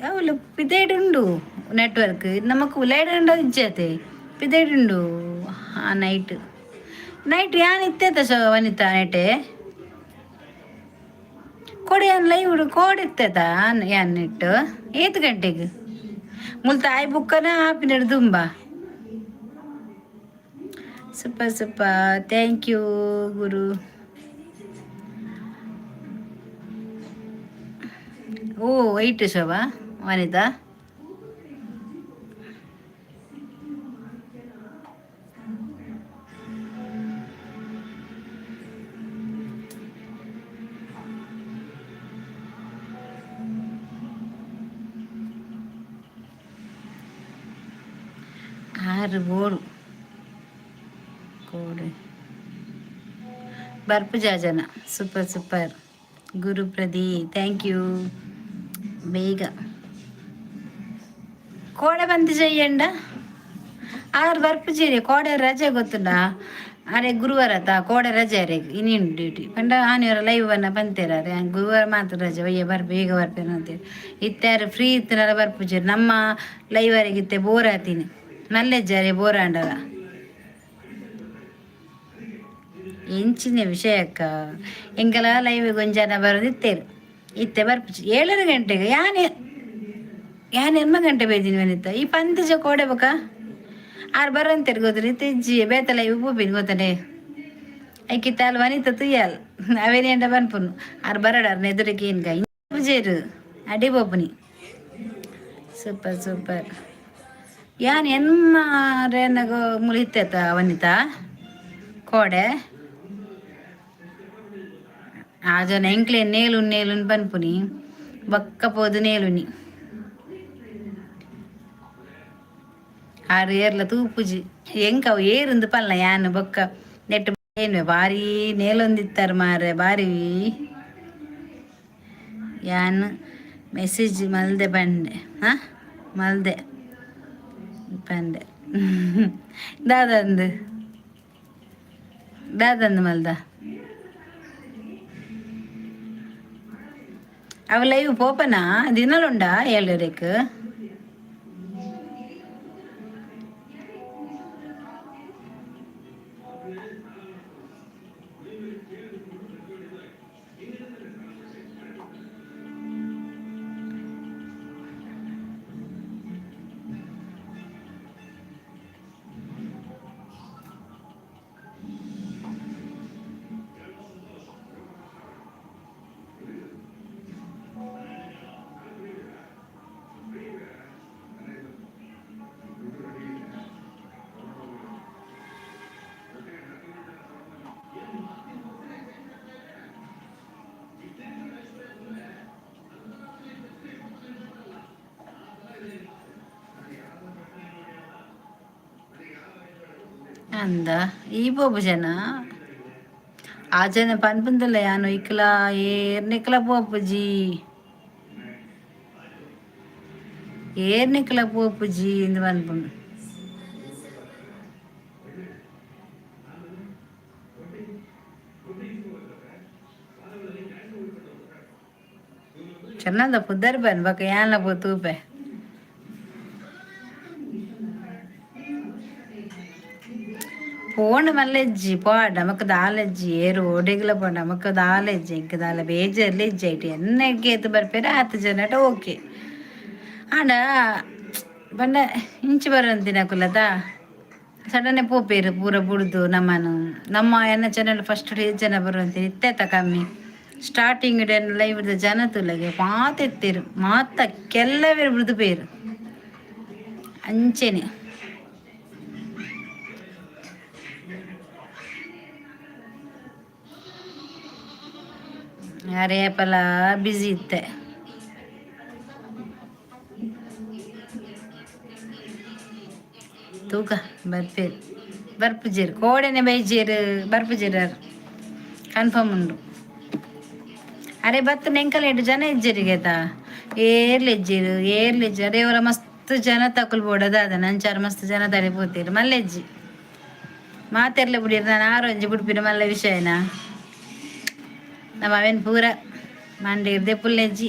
[SPEAKER 1] ಅವಳು. ಪಿದೈಡ್ ಉಂಡು ನೆಟ್ವರ್ಕ್ ನಮಕ್. ಉಲೈಡ್ ಉಂಡು ಇಜ್ಜತೆ, ಪಿದೈಡ್ ಉಂಡು. ಆ ನೈಟ್ ನೈಟ್ ಯಾನ್ ಇತ್ತೇತ ಸೊ ವನಿತಾ ನೈಟೆ ಕೊಡಿ. ಯಾನ್ ಲೈವ್ ಕೋಡ್ ಇತ್ತೇತ ಯಾನ್ ಇಟ್ಟು. ಏತ್ ಗಂಟೆಗೆ ಮುಲ್ ತಾಯಿ ಬುಕ್ಕನ ಆಪಿನಡು ದುಂಬ. Super super, thank you Guru. O white Shobha Vanitha. ಆರು ಬೋಡು ಕೋಡೆ ಬರ್ಪು ಜನ. ಸೂಪರ್ ಸೂಪರ್ ಗುರು ಪ್ರದಿ, thank you. ಬೇಗ ಕೋಡೆ ಬಂದು ಜಯ್ಯಂಡ ಆರು ಬರ್ಪುಜೀರಿ. ಕೋಡೆ ರಜೆ ಗೊತ್ತುಂಡ ಅರೆ? ಗುರುವಾರ ತಾ ಕೋಡೆ ರಜೆ ಅರೆ. ಇನ್ನೇನು ಡ್ಯೂಟಿ ಪಂಡ ಆನಿವರ ಲೈವ್ ಅನ್ನ ಬಂತೇರ ಅರೆ. ಗುರುವಾರ ಮಾತ್ರ ರಜೆ. ಒಯ್ಯ ಬರ್ ಬೇಗ ಬರ್ಪೇನು ಅಂತೇಳಿ ಇತ್ಯಾರು ಫ್ರೀ ಇತ್ತನಲ್ಲ ಬರ್ಪುಜೀರಿ. ನಮ್ಮ ಲೈವ್ ಇತ್ತೆ ಬೋರ್ ಆತೀನಿ ನಲ್ಲೆಜ್ಜಾರೆ ಬೋರ್ ಆಂಡಲ. ಎಂಚಿನ ವಿಷಯಕ್ಕ ಎಂಕಲ ಲೈವ್ ಒಂಜನ ಬರೋದಿತ್ತೇರು. ಇತ್ತೆ ಬರ್ಪುಜಿ. 7:30 ಗಂಟೆಗೆ ಯಾನ್ ಯಾನ್ ಎನ್ಮ ಗಂಟೆ ಬೈದಿನಿ ವನಿತ. ಈ ಪಂತಿಜ ಕೋಡೆ ಬೊಕ ಆರು ಬರಂತೇರು ಗೊತ್ತುಂಡು. ಇತ್ತೆ ಇಜ್ಜಿ. ಬೇತೆ ಲೈವ್ ಪೋಪಿನಿ ಗೊತ್ತಂಡೆ. ಐಕಿತ್ತ ಅಲ್ ವನಿತ ತುಯ್ಯಾಲ್ ಅವೇನೇಂಡ ಪನ್ಪುನು. ಆರು ಬರಡ ಅರ್ನ ಎದುರಿಗೆ ಏನ್ಗ ಪೂಜೇರು ಅಡಿ ಪೋಪುನಿ. Super super. ಯಾನ್ ಎನ್ಮ ರೇನಗ ಮುಲಿತ್ತೇತ ವನಿತಾ ಕೋಡೆ. ಆ ಜನ ಎಂಕ್ಲೆ ನೇಲು ನೇಲುನ್ ಪನ್ಪುನಿ. ಬೊಕ್ಕ ಪೋದು ನೇಲುನಿ. ಆರು ಏರ್ಲ ತೂಪುಜಿ. ಎಂಕ ಅವು ಏರುಂದು ಪಲ್ಲ. ಯಾನ್ ಬೊಕ್ಕ ನೆಟ್ ಏನ್ವೆ ಬಾರಿ ನೇಲೊಂದಿತ್ತಾರೆ ಮಾರೆ ಬಾರಿ. ಯಾನ್ ಮೆಸೇಜ್ ಮಲ್ದೆ ಪಂಡೆ. ಹಾ ಮಲ್ದೆ ಪಂಡೆ. ದಾದಂದು ದಾದಂದು ಮಲ್ದ. ಅವು ಲೈವ್ ಪೋಪನಾ? ದಿನಲುಂಡಾ 7:30ಕ್? ಅಂದ ಈ ಪೋಪು ಜನ ಆ ಜನ ಪನ್ಪುಂದಲ್ಲ ಯಾನು ಇಕ್ಲ ಏರ್ನಿಕ್ಲ ಪೋಪುಜಿ ಏರ್ನಿಕ್ಲ ಪೋಪುಜಿ ಇಂದು ಪನ್ಪುಂಡು. ಚೆನ್ನದ ಪುದ್ದರ್ ಬನ್ ಬೊಕ ಯಾನ್ಲ ಪೋ ತೂಪೆ. ಪೋಂಡ ಮಲ್ಲೆಜ್ಜಿ ಪೋಡ ನಮಕ್ ದಾಲಜ್ಜಿ ಏರು ಓಡೆಗ್ಲ ಪೋಂಡ ನಮಕ್ ದಾಲಜ್ಜಿ ಎಂಕ್ ದಾಲ ಬೇಜಾರ್ಲ ಇಜ್ಜಿ ಐಟ್ ಎನ್ನ ಏತ್ ಬರ್ಪೆರ್ ಆತ್ ಜನಟ ಓಕೆ. ಆಂಡ ಪಂಡ ಇಂಚಿ ಬರಂತಿನಕುಲತ ಸಡನ್ ಪೋಪೆರ್ ಪೂರ ಬುಡ್ದು ನಮ್ಮನು. ನಮ್ಮ ಎನ್ನ ಚಾನಲ್ ಫಸ್ಟ್ ಏತ್ ಜನ ಬರುವಂತಿನಿ ಇತ್ತೆತ ಕಮ್ಮಿ. ಸ್ಟಾರ್ಟಿಂಗ್ ಲೈವ್ ಜನ ತೂಲಗೆ ಮಾತ ಎತ್ತೆರ್ ಮಾತ ಕೆಲವೆರ್ ಬುಡ್ದು ಪೋಯೆರ್ ಅಂಚೆನೆ. ಅರೆ ಏಪಲ ಬ್ಯುಸಿ ಇತ್ತೆ. ತೂಕ ಬರ್ಪೇರು ಬರ್ಪುಜೆರ್ ಕೋಡೆನೆ ಬೈಜೇರ್ ಬರ್ಪುಜೆರ್ ಕನ್ಫರ್ಮ್ ಉಂಡು. ಅರೆ ಬತ್ತ ನೆಂಕಲ್ ಜನ ಇಜ್ಜೆರಿಗೆತ ಏರ್ಲ ಇಜ್ಜೆರ್ ಏರ್ಲ ಇಜ್ಜೆರ್. ಅರೆ ಅವರ ಮಸ್ತ್ ಜನ ತಕುಲ್ ಬೋಡದ ನಂಚಾರ ಮಸ್ತ್ ಜನ ತಡೆ ಪೋತೇರು ಮಲ್ಲೆಜ್ಜಿ ಮಾತೆರ್ಲ ಬುಡಿಯರ್. ನಾನು ಆರೊಂಜಿ ಬುಡ್ಪಿನ ಮಲ್ಲ ವಿಷಯನ ನಮ್ಮ ಅವೇನು ಪೂರ ಮಂಡೇರ್ದೆ ಪುಲ್ಲೆಜ್ಜಿ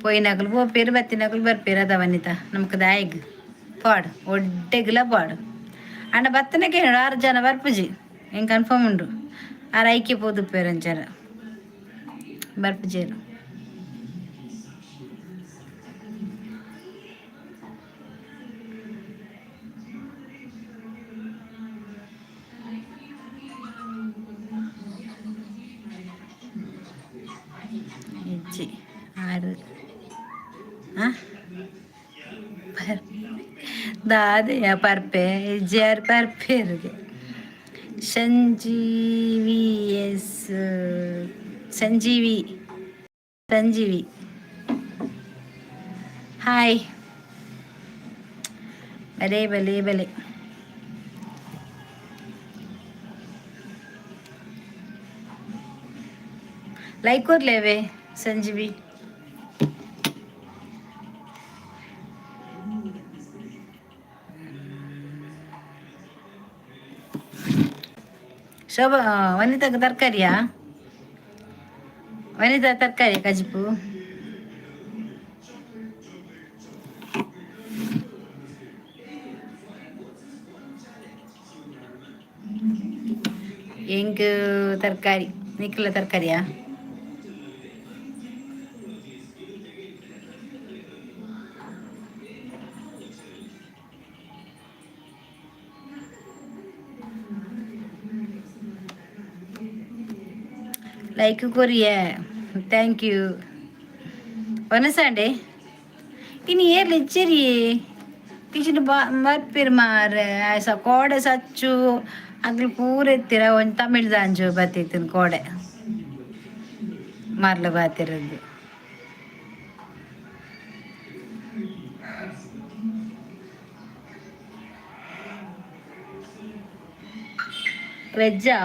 [SPEAKER 1] ಪೋಯಿನಕುಲು ಪೋಪೇರು ಬತ್ತಿನಕುಲು ಬರ್ಪೇರು. ಅದ ವನಿತಾ ನಮಕ್ ದಾಯಗ್ ಪಾಡು ಒಡ್ಡೆಗ್ಲ ಪಾಡು. ಅಂಡ ಬತ್ತನಕ್ಕೆ ಆರು ಜನ ಬರ್ಪುಜಿ ಹೆಂಗೆ ಕನ್ಫರ್ಮ್ ಉಂಡು. ಆರು ಐಕ್ಯ ಪೋದುಪ್ಪೇರು ಅಂಚಾರ ಬರ್ಪುಜೇರು. ಇಜ್ಜಿ ಆರು ದಾದೆಯ ಪರ್ಪೆ ಇಜ್ಜಿ ಆರು ಪರ್ಪೆರ್ಗೆ. ಸಂಜೀವಿ ಎಸ್ ಸಂಜೀವಿ ಸಂಜೀವಿ ಹಾಯ್. ಬಲೆ ಬಲೆ ಬಲೆ. ಲೈಕ್ ಕೊರ್ಲೇವೆ ಸಂಜೀವಿ. ಶೋಭಾ ವನಿತಾಗ ತರಕಾರಿಯಾ? ವನಿತಾ ತರಕಾರಿ ಕಜಿಪು. ಎಂಕ್ ತರಕಾರಿ ನಿಕ್ಲ ತರಕಾರಿಯಾ? ಲೈಕ್ ಕೊರಿಯ thank you. ವನಸಾಂಡೆ ಇನಿ ಏರ್ಲ ಇಚ್ಚರಿಯೇ ಕಿಚನ್ ಬರ್ಪಿರ್ ಮಾರೆ ಸ ಕೋಡೆ ಸಚ್ಚು ಅಗ್ಲು ಪೂರ ಎತ್ತಿರ ಒಂಜಿ ತಮಿಳ್ ದಾಂಜು ಬತ್ತಿತ್ತಿನ ಕೋಡೆ ಮರ್ಲ ಬಾತಿರದ್ದು. ವೆಜ್ಜಾ?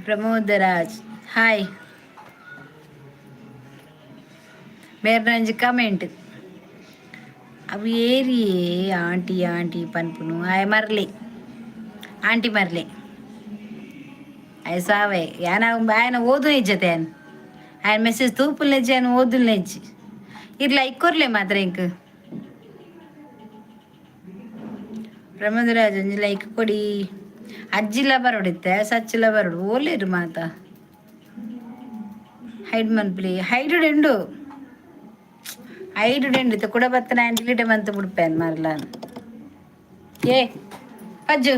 [SPEAKER 1] ಪ್ರಮೋದರಾಜ್ ಹಾಯ್. ಮೇರ್ನಂಜಿ ಕಮೆಂಟ್ ಅವು ಏರಿಯೇ ಆಂಟಿ ಆಂಟಿ ಪನ್ಪುನು ಆಯ್ ಮರ್ಲಿ ಆಂಟಿ ಮರ್ಲಿ ಆಯ್ ಸಾವೆ ಯಾನ ఆయన ಓದು ನಿಜ್ಜತೆ ఆయన మెసేజ్ తూపులు నెజ్జి ఆయన ఓదులు నెజ్జి ఇట్లా లైక్ మాత్రం ఇంక. ಪ್ರಮೋದರಾಜ್ ಒಂಜಿ ಲೈಕ್ ಕೊಡಿ. ಅಜ್ಜಿಲ ಬರೋಡಿತ್ತೆ ಸಚ್ಚಿಲ ಬರೋಡು ಓಲೇರು ಮಾತ ಹೈಡ್ ಮನ್ಪ್ಲಿ ಹೈಡ್ ಉಂಡು ಹೈಡ್ ಉಂಡು ಇತ್ತೆ ಕುಡ ಬತ್ತನ ಡಿಲೀಟ್ ಮಂತ್ ಬಿಡ್ಪೇನ್ ಮರ್ಲ. ಏ ಅಜ್ಜು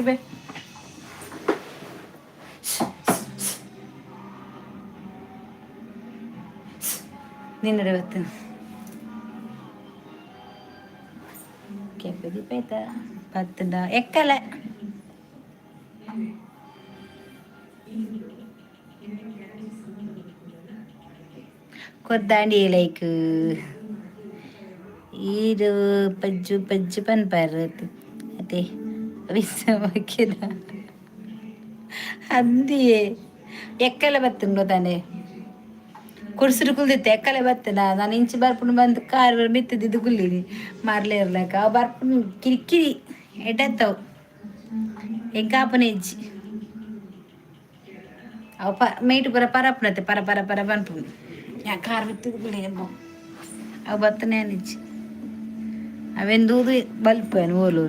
[SPEAKER 1] ಇಬೆ ನಿನ್ನಡೆ ಬತ್ತು ಕೆಪ್ಪದಿ ಪೈತ ಪತ್ತುಂಡ ಎಕ್ಕಲೆ. ಕೊದ್ದಾಂಡಿ ಲೈಕ್ ಈರು ಪಜ್ಜು ಪಜ್ಜು ಪನ್ಪಾರ್ ಅದೇ ವಿಸಮಕ್ಕಿದ ಅಂದಿಯೇ ಎಕ್ಕಲೆ ಬತ್ತುಂಡು ತಾನೆ ಕುರ್ಸಿರು ಕುಲ್ದಿತ್ತೆ ಎಕ್ಕಲೆ ಬತ್ತನ. ನಾನು ಇಂಚಿ ಬರ್ಪುಂಡು ಬಂದು ಕಾರ್ ಮಿತ್ತದಿದ್ದು ಕುಲ್ಲಿನಿ ಮಾರ್ಲೆ ಇರ್ಲಕ್ಕ ಅವು ಬರ್ಪುಂಡು ಕಿರಿಕಿರಿ ಎಡ್ಡತ್ತವು ಎಂಕಾಪನೆ ಇಜ್ಜಿ. ಅವು ಪ ಮೇಟು ಪೂರ ಪರಪುನತೆ ಪರ ಪರ ಪರ ಪನ್ಪುಂಡು. ಯಾ ಕಾರ್ ಮಿತ್ತದು ಕುಲ್ಲಿನಿ ಅವು ಬತ್ತನೆ ಇಜ್ಜಿ. ಅವೆಂದೂದು ಬಲ್ಪೇನು ಓಲು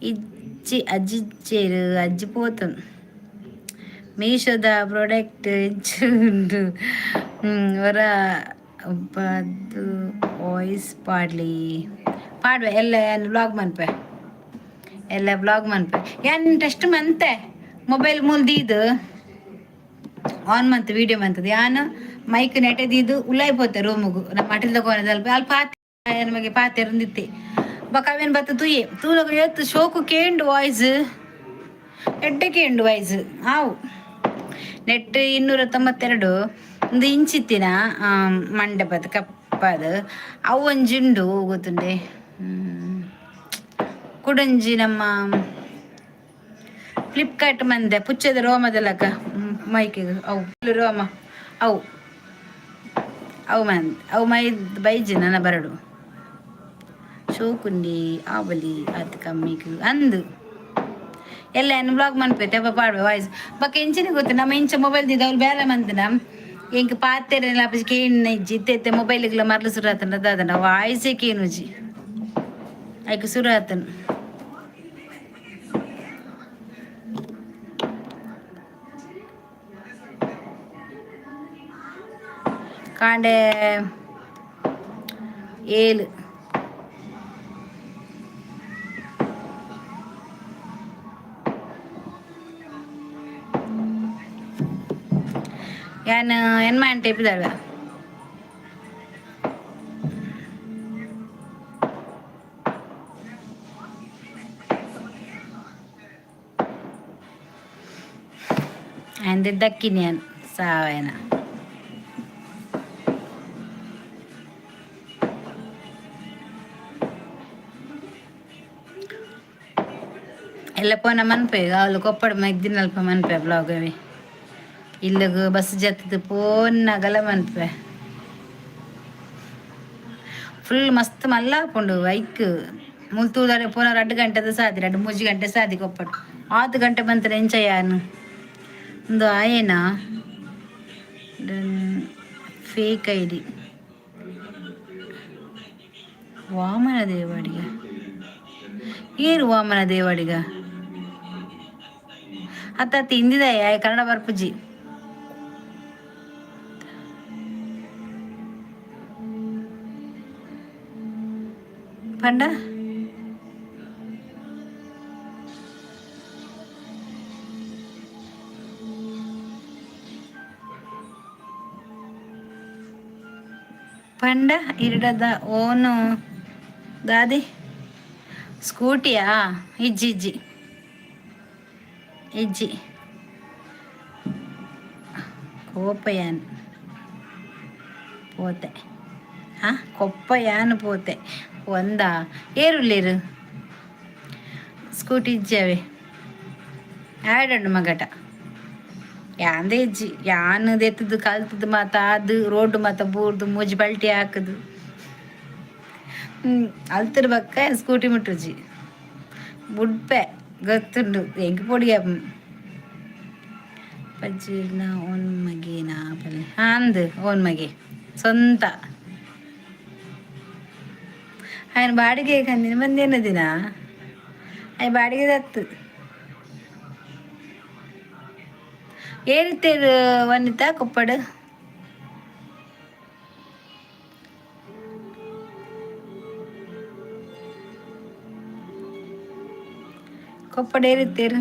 [SPEAKER 1] ಇಜ್ಜಿ ಅಜ್ಜಿಜ್ಜೇರು ಅಜ್ಜಿ ಪೋತುಂಡು. ಮೀಶೋದ ಪ್ರಾಡಕ್ಟ್ ಉಂಡು. ಹೊರ ಬದ್ದು ವಾಯ್ಸ್ ಪಾಡ್ಲಿ ಪಾಡ್ವೆ ಎಲ್ಲ ಬ್ಲಾಗ್ ಮನ್ಪೆ, ಎಲ್ಲ ಬ್ಲಾಗ್ ಮನ್ಪೆ. ಯಾನ್ ಟೆಸ್ಟ್ ಮಂತೆ ಮೊಬೈಲ್ ಮೂಲ್ ದೀದು ಆನ್ ಮಂತ್ ವೀಡಿಯೋ ಮಂತದ. ಯಾನ್ ಮೈಕ್ ನೆಟೆ ದೀದು ಉಲಾಯ್ ಪೋತೆ ರೂಮುಗು. ನಮ್ಮ ಅಟಿಲ್ದ ಕೋಣೆದ ಅಲ್ಪ ಅಲ್ಪ ಪಾತೆ ನಮಗೆ ಪಾತೆರೊಂದಿತ್ತೆ. ಬೊಕ ಅವೇನು ಬತ್ತ ತೂಯೆ ತೂನಗ ಏತ್ ಶೋಕು ಕೇಂಡು ವಾಯ್ಸ್, ಎಡ್ಡೆ ಕೇಂಡು ವಾಯ್ಸ್. ಆವು ನೆಟ್ 292. ಒಂದು ಇಂಚಿತ್ತಿನ ಮಂಡಪದ ಕಪ್ಪದ ಅವು ಒಂಜಿ ಉಂಡು ಗೊತ್ತುಂಡೆ. ಕುಡೊಂಜಿ ನಮ್ಮ ಫ್ಲಿಪ್ಕಾರ್ಟ್ ಮಂದೆ ಪುಚ್ಚದ ರೋಮದ ಲೆಕ್ಕ ಮೈಕ್ ಅವು ರೋಮ ಅವು ಅವು ಮಂದ್ ಅವು ಮೈ ಬೈಜಿ ನನ್ನ ಬರಡು ಶೋಕುಂಡಿ ಆವಲಿ ಅದು ಕಮ್ಮಿಗ್ ಅಂದು ಎಲ್ಲ ಏನು ಬ್ಲಾಗ್ ಮನ್ಪೆ ತೆಪ್ಪ ಪಾಡ್ವೆ ವಾಯ್ಸ್. ಬೊಕ ಎಂಚಿನ ಗೊತ್ತು, ನಮ್ಮ ಇಂಚ ಮೊಬೈಲ್ ದಿದ ಅವ್ಲು ಬೇಲೆ ಮಂತಿನ ಎಂಕ್ ಪಾತೆರೆಲ ಕೇಣ್ನ ಇಜ್ಜಿ. ಇತ್ತೆ ಇತ್ತೆ ಮೊಬೈಲ್ಗ್ಲ ಮರ್ಲು ಸುರು ಆತುಂಡ ದಾದನ ವಾಯ್ಸೇ ಕೇನುಜಿ. ಐಕ್ ಸುರು ಆತುಂಡು. ಕಾಂಡೆ 7 ಯಾನ್ ಎನ್ಮ ಟೈಪಿದಾಳ್ವೆ. ಅಂದೆ ದಕ್ಕಿನಿ ಯಾನ್ ಸಾವೇನ. ಎಲ್ಲ ಪೋನ ಮನ್ಪೆ ಅವ್ಲು ಕೊಪ್ಪಡ ಮಗ್ದಿನಲ್ಪ ಮನ್ಪೆ ಬ್ಲಾಗ್ ಅವೆ. ಇಲ್ಲಗ್ ಬಸ್ ಜತ್ತದ ಪೋನ್ನಗಲ ಮನ್ಪೆ. ಫುಲ್ ಮಸ್ತ್ ಮಲ್ಲ ಆಪುಂಡು ಐಕ್ ಮುಲ್ ತೂದರೆ ಪೋನ 2 ಗಂಟೆದ ಸಾದಿ, 2-3 ಗಂಟೆ ಸಾದಿ ಕೊಪ್ಪಡ್. ಆತು ಗಂಟೆ ಬಂತರೆ ಎಂಚ ಯಾನ್ ಉಂದು ಆಯೇನಾ ಫೇಕ್ ಐಡಿ ವಾಮನ ದೇವಾಡಿಗ. ಏರು ವಾಮನ ದೇವಾಡಿಗ ಅತ್ತ ತಿಂದಿದೆ ಕನ್ನಡ ಬರ್ಪುಜಿ. ಪಂಡ ಪಂಡ ಇರಡದ ಓನು ದಾದಿ ಸ್ಕೂಟಿಯಾ? ಇಜ್ಜಿ ಇಜ್ಜಿ ಇಜ್ಜಿ ಕೋಪಯಾನ್ ಪೋತೆ. ಹಾ ಕೊಪ್ಪಯಾನ್ ಪೋತೆ ಒಂದಾ ಏರುಲ್ಲೇರು ಸ್ಕೂಟಿ ಇಜ್ಜಿ ಅವೆ ಆಡಂಡು ಮಗಟ ಯಾಂದೇ ಇಜ್ಜಿ. ಯಾನ್ ದೆತ್ತದು ಕಲ್ತದು ಮಾತ ಅದು ರೋಡ್ ಮಾತ ಬೂರ್ದು ಮೂಜಿ ಬಲ್ಟಿ ಹಾಕುದು ಅಲ್ತಿರ್ ಬಕ್ಕ ಸ್ಕೂಟಿ ಮುಟ್ಟುಜಿ ಬುಡ್ಪೆ ಗೊತ್ತುಂಡು ಎಂಕ್ ಪೊಡಿಯ ಪಜ್ಜಿನ ಓನ್ ಮಗೇನಾ ಪಲ್ಲೆ ಅಂದು ಓನ್ ಮಗೆ ಸ್ವಂತ ఆయన ಬಾಡಿಗೆ ಕಂದಿನ ಬಂದೇನ ದಿನ ಆಯ್ ಬಾಡಿಗೆ ದತ್ತು ಏರಿತ್ತೇರು ವನಿತಾ ಕೊಪ್ಪಡು ಕೊಪ್ಪಡು ಏರಿತ್ತೇರು.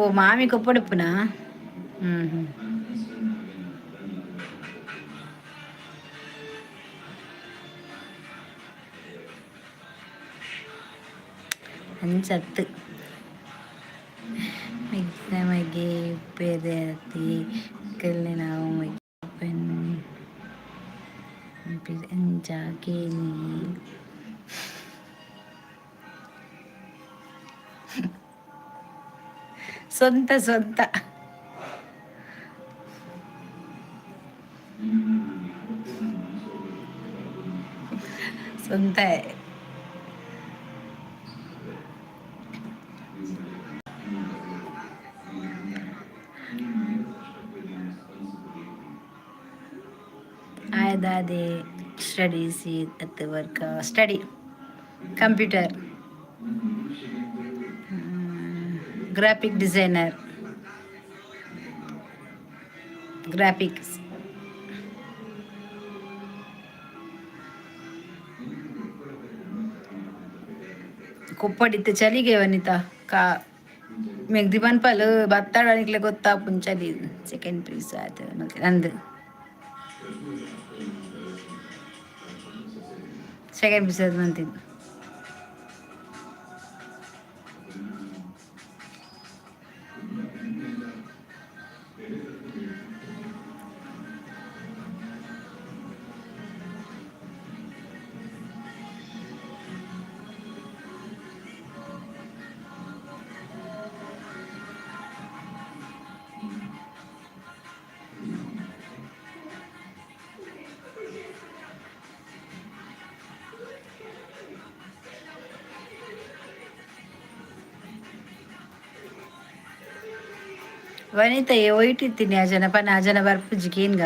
[SPEAKER 1] ಓ ಮಾಮಿ ಕೊಪ್ಪಡುಪ್ಪುನಾ? ಹ್ಞೂ ಹ್ಞೂ. ಅಂಚತ್ತು ಮಗೆ ಪೆರತಿ ನಾವು ಅಂಚಾಕೇನಿ. ಸ್ವಂತ ಸ್ವಂತ ಸ್ವಂತ. ಆಯ್ದಾದೆ ಸ್ಟಡೀಸ್ ಅತ್ತು work study computer graphic designer graphics. ಕೊಪ್ಪಡಿತ್ತೆ ಚಲಿಗೆ ವನಿತಾ ಕಾ ಮೆಗ್ದಿ ಪನ್ಪಲ್ ಬತ್ತಾಡನಿಕ್ಲೆ ಗೊತ್ತಾಪುಂಡು ಚಲಿ. ಸೆಕೆಂಡ್ ಪೀಸ್ ಆತು ನಂದು. ಸೆಕೆಂಡ್ ಪೀಸ್ ಅದು ಮಂತಿದ್ದು. ವನಿತಾ ಒಯ್ಟ್ ಇತ್ತೀನಿ ಆ ಜನ ಪನ ಆ ಜನ ಬರ್ಪುಜಿ ಕೇನ್ಗ.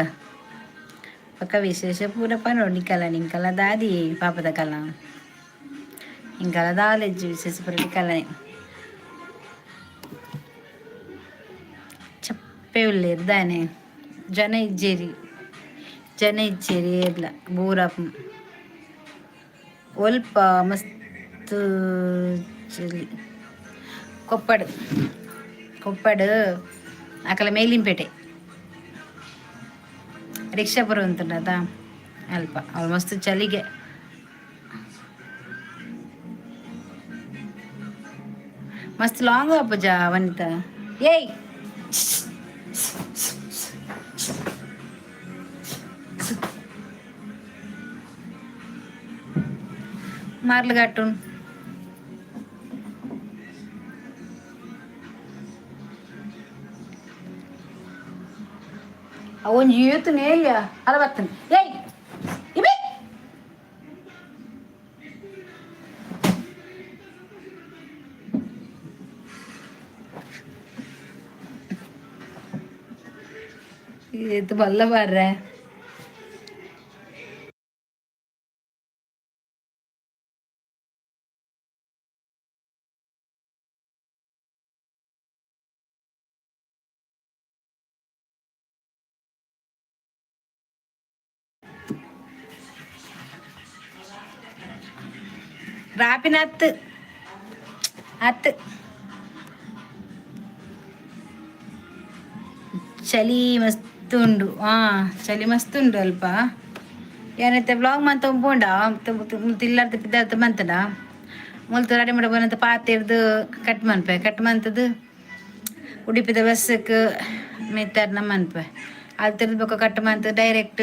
[SPEAKER 1] ಪಕ್ಕ ವಿಶೇಷ ಪೂರ ಪನೊ ನಿಕಲ ನಿಂಕಲ ದಾದಿ ಪಾಪದ ಕಲ ಇಂಕಲ ದಾಲೆಜ್ಜಿ ವಿಶೇಷ ಪೂರ ನಿಕಲನೆ ಚಪ್ಪೆ ಉಲ್ಲೇರ್ ದಾನೆ. ಜನ ಇಜ್ಜೇರಿ, ಜನ ಇಜ್ಜೇರಿ ಏರ್ಲ ಬೂರಪ್ ಒಲ್ಪ ಮಸ್ತ್ ಚಲಿ. ಕೊಪ್ಪಡ್ ಕೊಪ್ಪಡ್ ಅಕಲ ಮೇಲಿಂಪೇಟೆ ರಿಕ್ಷಾ ಬರುವಂತದ ಅಲ್ಪ ಅವಳು ಮಸ್ತ್ ಚಲಿಗೆ. ಮಸ್ತ್ ಲಾಂಗ್ ಅಪ್ಪಜ ವನಿತಾ. ಏಯ್, ಮಾರ್ಲುಗಟ್ಟು ಒಂಜಿ ಏತು ನೇಯ್ಯ ಅಲ ಬರ್ತೇನೆ. ಏಯ್ ಇಬಿ ಇದು ಬಲ್ಲ ಬಾರ್ರೆ. ರಾಪಿನ ಹತ್ತು ಹತ್ತು. ಚಳಿ ಮಸ್ತ್ ಉಂಡು. ಹಾಂ, ಚಳಿ ಮಸ್ತ್ ಉಂಡು ಅಲ್ಪ. ಏನೈತೆ ವ್ಲಾಗ್ ಮಂತ ಪೋಂಡ ತಿಲ್ಲಾರ್ದ ಪಿದ್ದಾರ್ದ ಮಂತನ ಮುಲ್ತು ರೆಡಿ ಮಾಡ ಬಂತ ಪಾತಿರ್ದು ಕಟ್ ಮನ್ಪೆ ಕಟ್ ಮಂತದ್ದು ಉಡುಪಿದ ಬಸ್ಸಕ್ಕೆ ಮೇತಾರ್ ನಮ್ಮ ಅನ್ಪೆ. ಅದು ತಿರ್ದು ಕಟ್ ಮಂತ್ ಡೈರೆಕ್ಟ್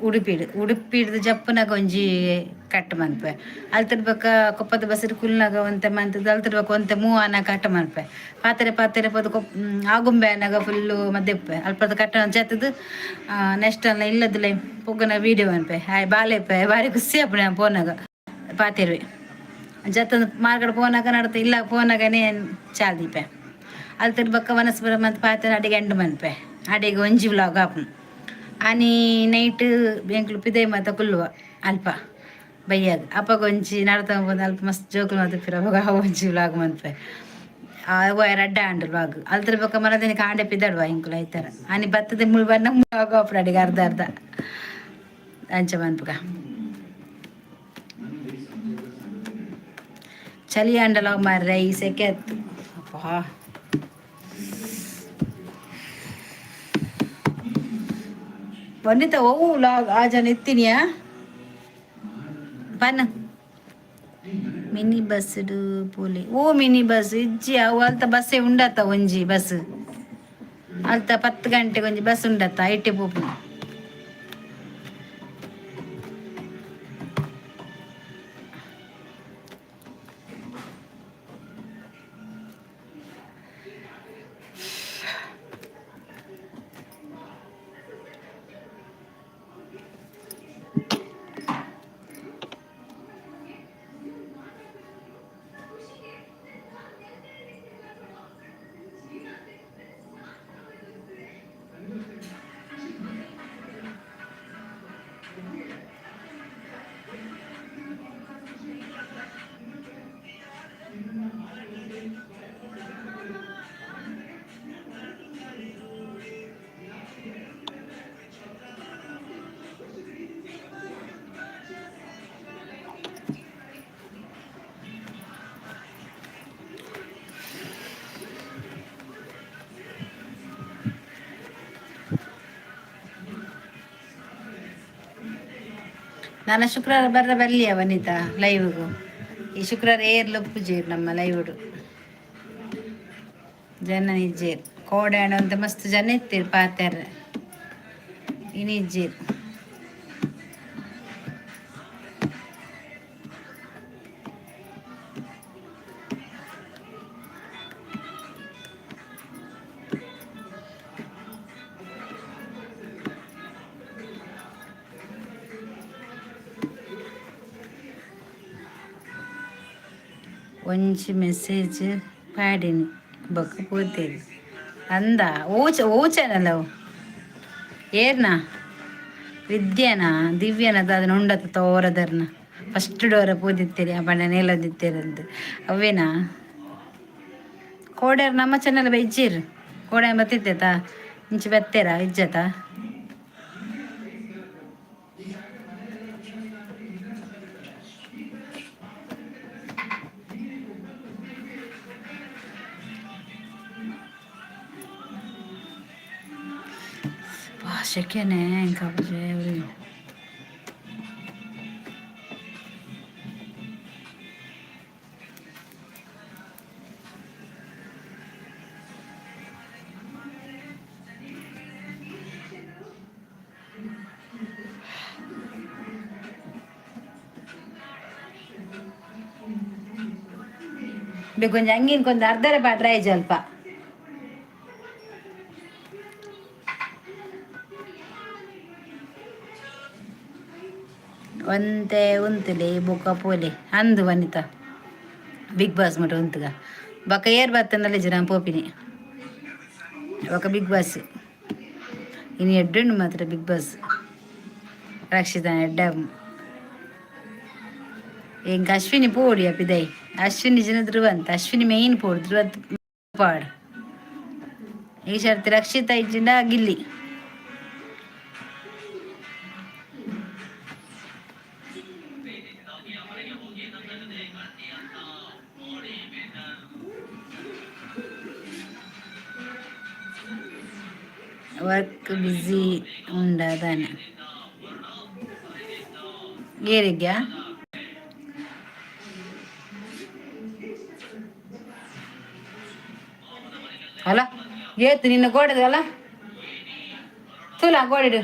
[SPEAKER 1] ಉಡುಪಿಡ್ ಉಡುಪಿಡ್ದು ಜಪ್ಪುನಾಗ ಒಂಜಿ ಕಟ್ ಮನ್ಪೆ. ಅಲ್ಲಿ ತಿರ್ಬೇಕ ಕೊಪ್ಪದ ಬಸ್ಸು ಕುಲ್ನಾಗ ಒಂತೆ ಮಂತದ್ದು. ಅಲ್ಲಿ ತಿರ್ಬೇಕು ಒಂತೆ ಮೂವನ ಕಟ್ ಮನ್ಪೆ. ಪಾತ್ರೆ ಪಾತ್ರೆ ಪದ ಕೊಪ್ ಆಗುಂಬೆ ಅನ್ನಾಗ ಫುಲ್ಲು ಮದ್ದೆಪ್ಪೆ ಅಲ್ಪದ ಕಟ್ಟ ಜತ್ತದು. ನೆಕ್ಸ್ಟ್ ಅಲ್ಲ ಇಲ್ಲದಲೇ ಪೊಗ್ಗನ ವೀಡಿಯೋ ಅನ್ಪೆ. ಹಾಯ್ ಬಾಲೆಪ್ಪೆ, ಭಾರಿ ಖುಷಿ ಆಪುಣೆ ಪೋನಾಗ. ಪಾತೆರ್ವೆ ಜತ್ತಂದು ಮಾರ್ಗಡೆ ಪೋನಾಗ ನಡತ ಇಲ್ಲ ಪೋನಾಗನೇ ಚಾಲ್ದೀಪೆ. ಅಲ್ಲಿ ತಿರ್ಬಕ್ಕ ವನಸ್ಪರ ಮತ್ತು ಪಾತ್ರೆ ಅಡಿಗೆ ಎಂಡು ಮನ್ಪೆ. ಅಡಿಗೆ ಒಂಜಿ ವ್ಲಾಗ್ ಆಪುಂಡು. ಆನಿ ನೈಟ್ ಎಂಕ್ಲು ಪಿದೈ ಮಾತ ಕುಲ್ಲುವ ಅಲ್ಪ ಬಯ್ಯಾಗ. ಅಪ್ಪಗ ಒಂಜಿ ನಡತ ಬಂದು ಅಲ್ಪ ಮಸ್ತ್ ಜೋಕುಲು ಮಾತ ಪಿರ. ಅವಾಗ ಒಂಜಿ ವ್ಲಾಗ್ ಮನ್ಪೆ. ರಡ್ಡ ಆಂಡ್ ವ್ಲಾಗ್. ಅಲ್ಲಿ ತಿರ್ಬಕ್ಕ ಮರದಿನ ಕಾಂಡೆ ಪಿದಡುವ ಎಂಕುಲು ಐತರ. ಆನಿ ಬತ್ತದ ಮುಳ್ ಬಣ್ಣ ವ್ಲಾಗ್ ಆಪುಂಡು ಅಡಿಗೆ ಅರ್ಧ ಅರ್ಧ ಅಂಚ ಮನ್ಪುಗ. ಚಳಿ ಆಂಡಲ ಮಾರ್ರೆ, ಈ ಸೆಕೆ ಅತ್ತು ಅಪ್ಪಾ. ವನಿತಾ ಒವು ಆ ಜನ ಇತ್ತೀನಿಯಾ ಪನ್ ಮಿನಿ ಬಸ್ ಪೋಲೆ. ಓ ಮಿನಿ ಬಸ್ ಇಜ್ಜಿ, ಅವು ಅಲ್ತ ಬಸ್ಸೇ ಉಂಡತ್ತ. ಒಂಜಿ ಬಸ್ ಅಲ್ತ 10 ಗಂಟೆಗೆ ಒಂಜಿ ಬಸ್ ಉಂಡತ್ತ, ಐಟೆ ಪೋಪುನ. ನಾನು ಶುಕ್ರವಾರ ಬರ್ರ ಬಲ್ಲಿಯ ವನಿತಾ ಲೈವ್ಗು? ಈ ಶುಕ್ರವಾರ ಏರ್ಲ ಪೂಜೆ ನಮ್ಮ ಲೈವ್ಡು. ಜನ ಇಜ್ಜೇರ್. ಕೋಡೆ ಅಂತ ಮಸ್ತ್ ಜನ ಇತ್ತೀರ್ ಪಾತೆರ್, ಇನಿ ಇಜ್ಜೇರ್. ಒಂಜಿ ಮೆಸೇಜ್ ಪಾಡಿನಿ, ಬೊಕ್ಕ ಪೋತೇರಿ ಅಂದ. ಓ ಓ ಚಾನಲ್ ಅವು ಏರ್ನ? ವಿದ್ಯಾನ, ದಿವ್ಯನ? ಅದನ್ನ ಉಂಡತ್ತ ತೋರದರ್ನ ಫಸ್ಟ್ ಡೋರ ಪೂದಿತ್ತೀರಿ, ಆ ಬಣ್ಣ ನೇಲದಿತ್ತೀರಂತ ಅವೇನಾ? ಕೋಡ್ಯಾರ ನಮ್ಮ ಚಾನಲ್ ಬೈಜೀರ್. ಕೋಡೆ ಬತ್ತಿತ್ತೇತಾ? ಇಂಚಿ ಬತ್ತೀರಾ ಇಜ್ಜತ? ಶೆಕೆನೆ ಕಾಪುಜೆ. ಬೇಕು ಒಂಜಿ ಅಂಗಿನ ಕೊಂದು ಅರ್ಧರೆ ಪಾಟ್ರ ಅಲ್ಪ. ಒಂತೆ ಉಂತುಲೆ ಬೊಕ್ಕ ಪೋಲೆ ಅಂದು ವನಿತಾ. ಬಿಗ್ ಬಾಸ್ ಮುಟ ಉಂತುಗ, ಬೊಕ್ಕ ಏರ್ ಬತ್ತಂದಲ್ಲ ಜನ ಪೋಪಿನಿ. ಬೊಕ್ಕ ಬಿಗ್ ಬಾಸ್ ಇನಿ ಎಡ್ಡುಂಡು ಮಾತ್ರ. ಬಿಗ್ ಬಾಸ್ ರಕ್ಷಿತಾ ಎಡ್ಡ. ಎಂಕ್ ಅಶ್ವಿನಿ ಪೋಡಿ ಪಿದೈ. ಅಶ್ವಿನಿ ಜನ ಧ್ರುವಂತ್. ಅಶ್ವಿನಿ ಮೇನ್ ಪೋಡು, ಧ್ರುವಂತ್ ಪಾಡ್. ಈ ಸರ್ತಿ ರಕ್ಷಿತಾ ಇಜ್ಜಿಂಡ ಗಿಲ್ಲಿ. ವರ್ಕ್ ಬ್ಯುಸಿ ಉಂಡದಾನೆ ಏರಿಗ್ಯಾ? ಅಲ್ಲ, ಏತು ನಿನ್ನ ಗೋಡೆದಲ್ಲ ತುಲಾ ಗೋಡೆಡು.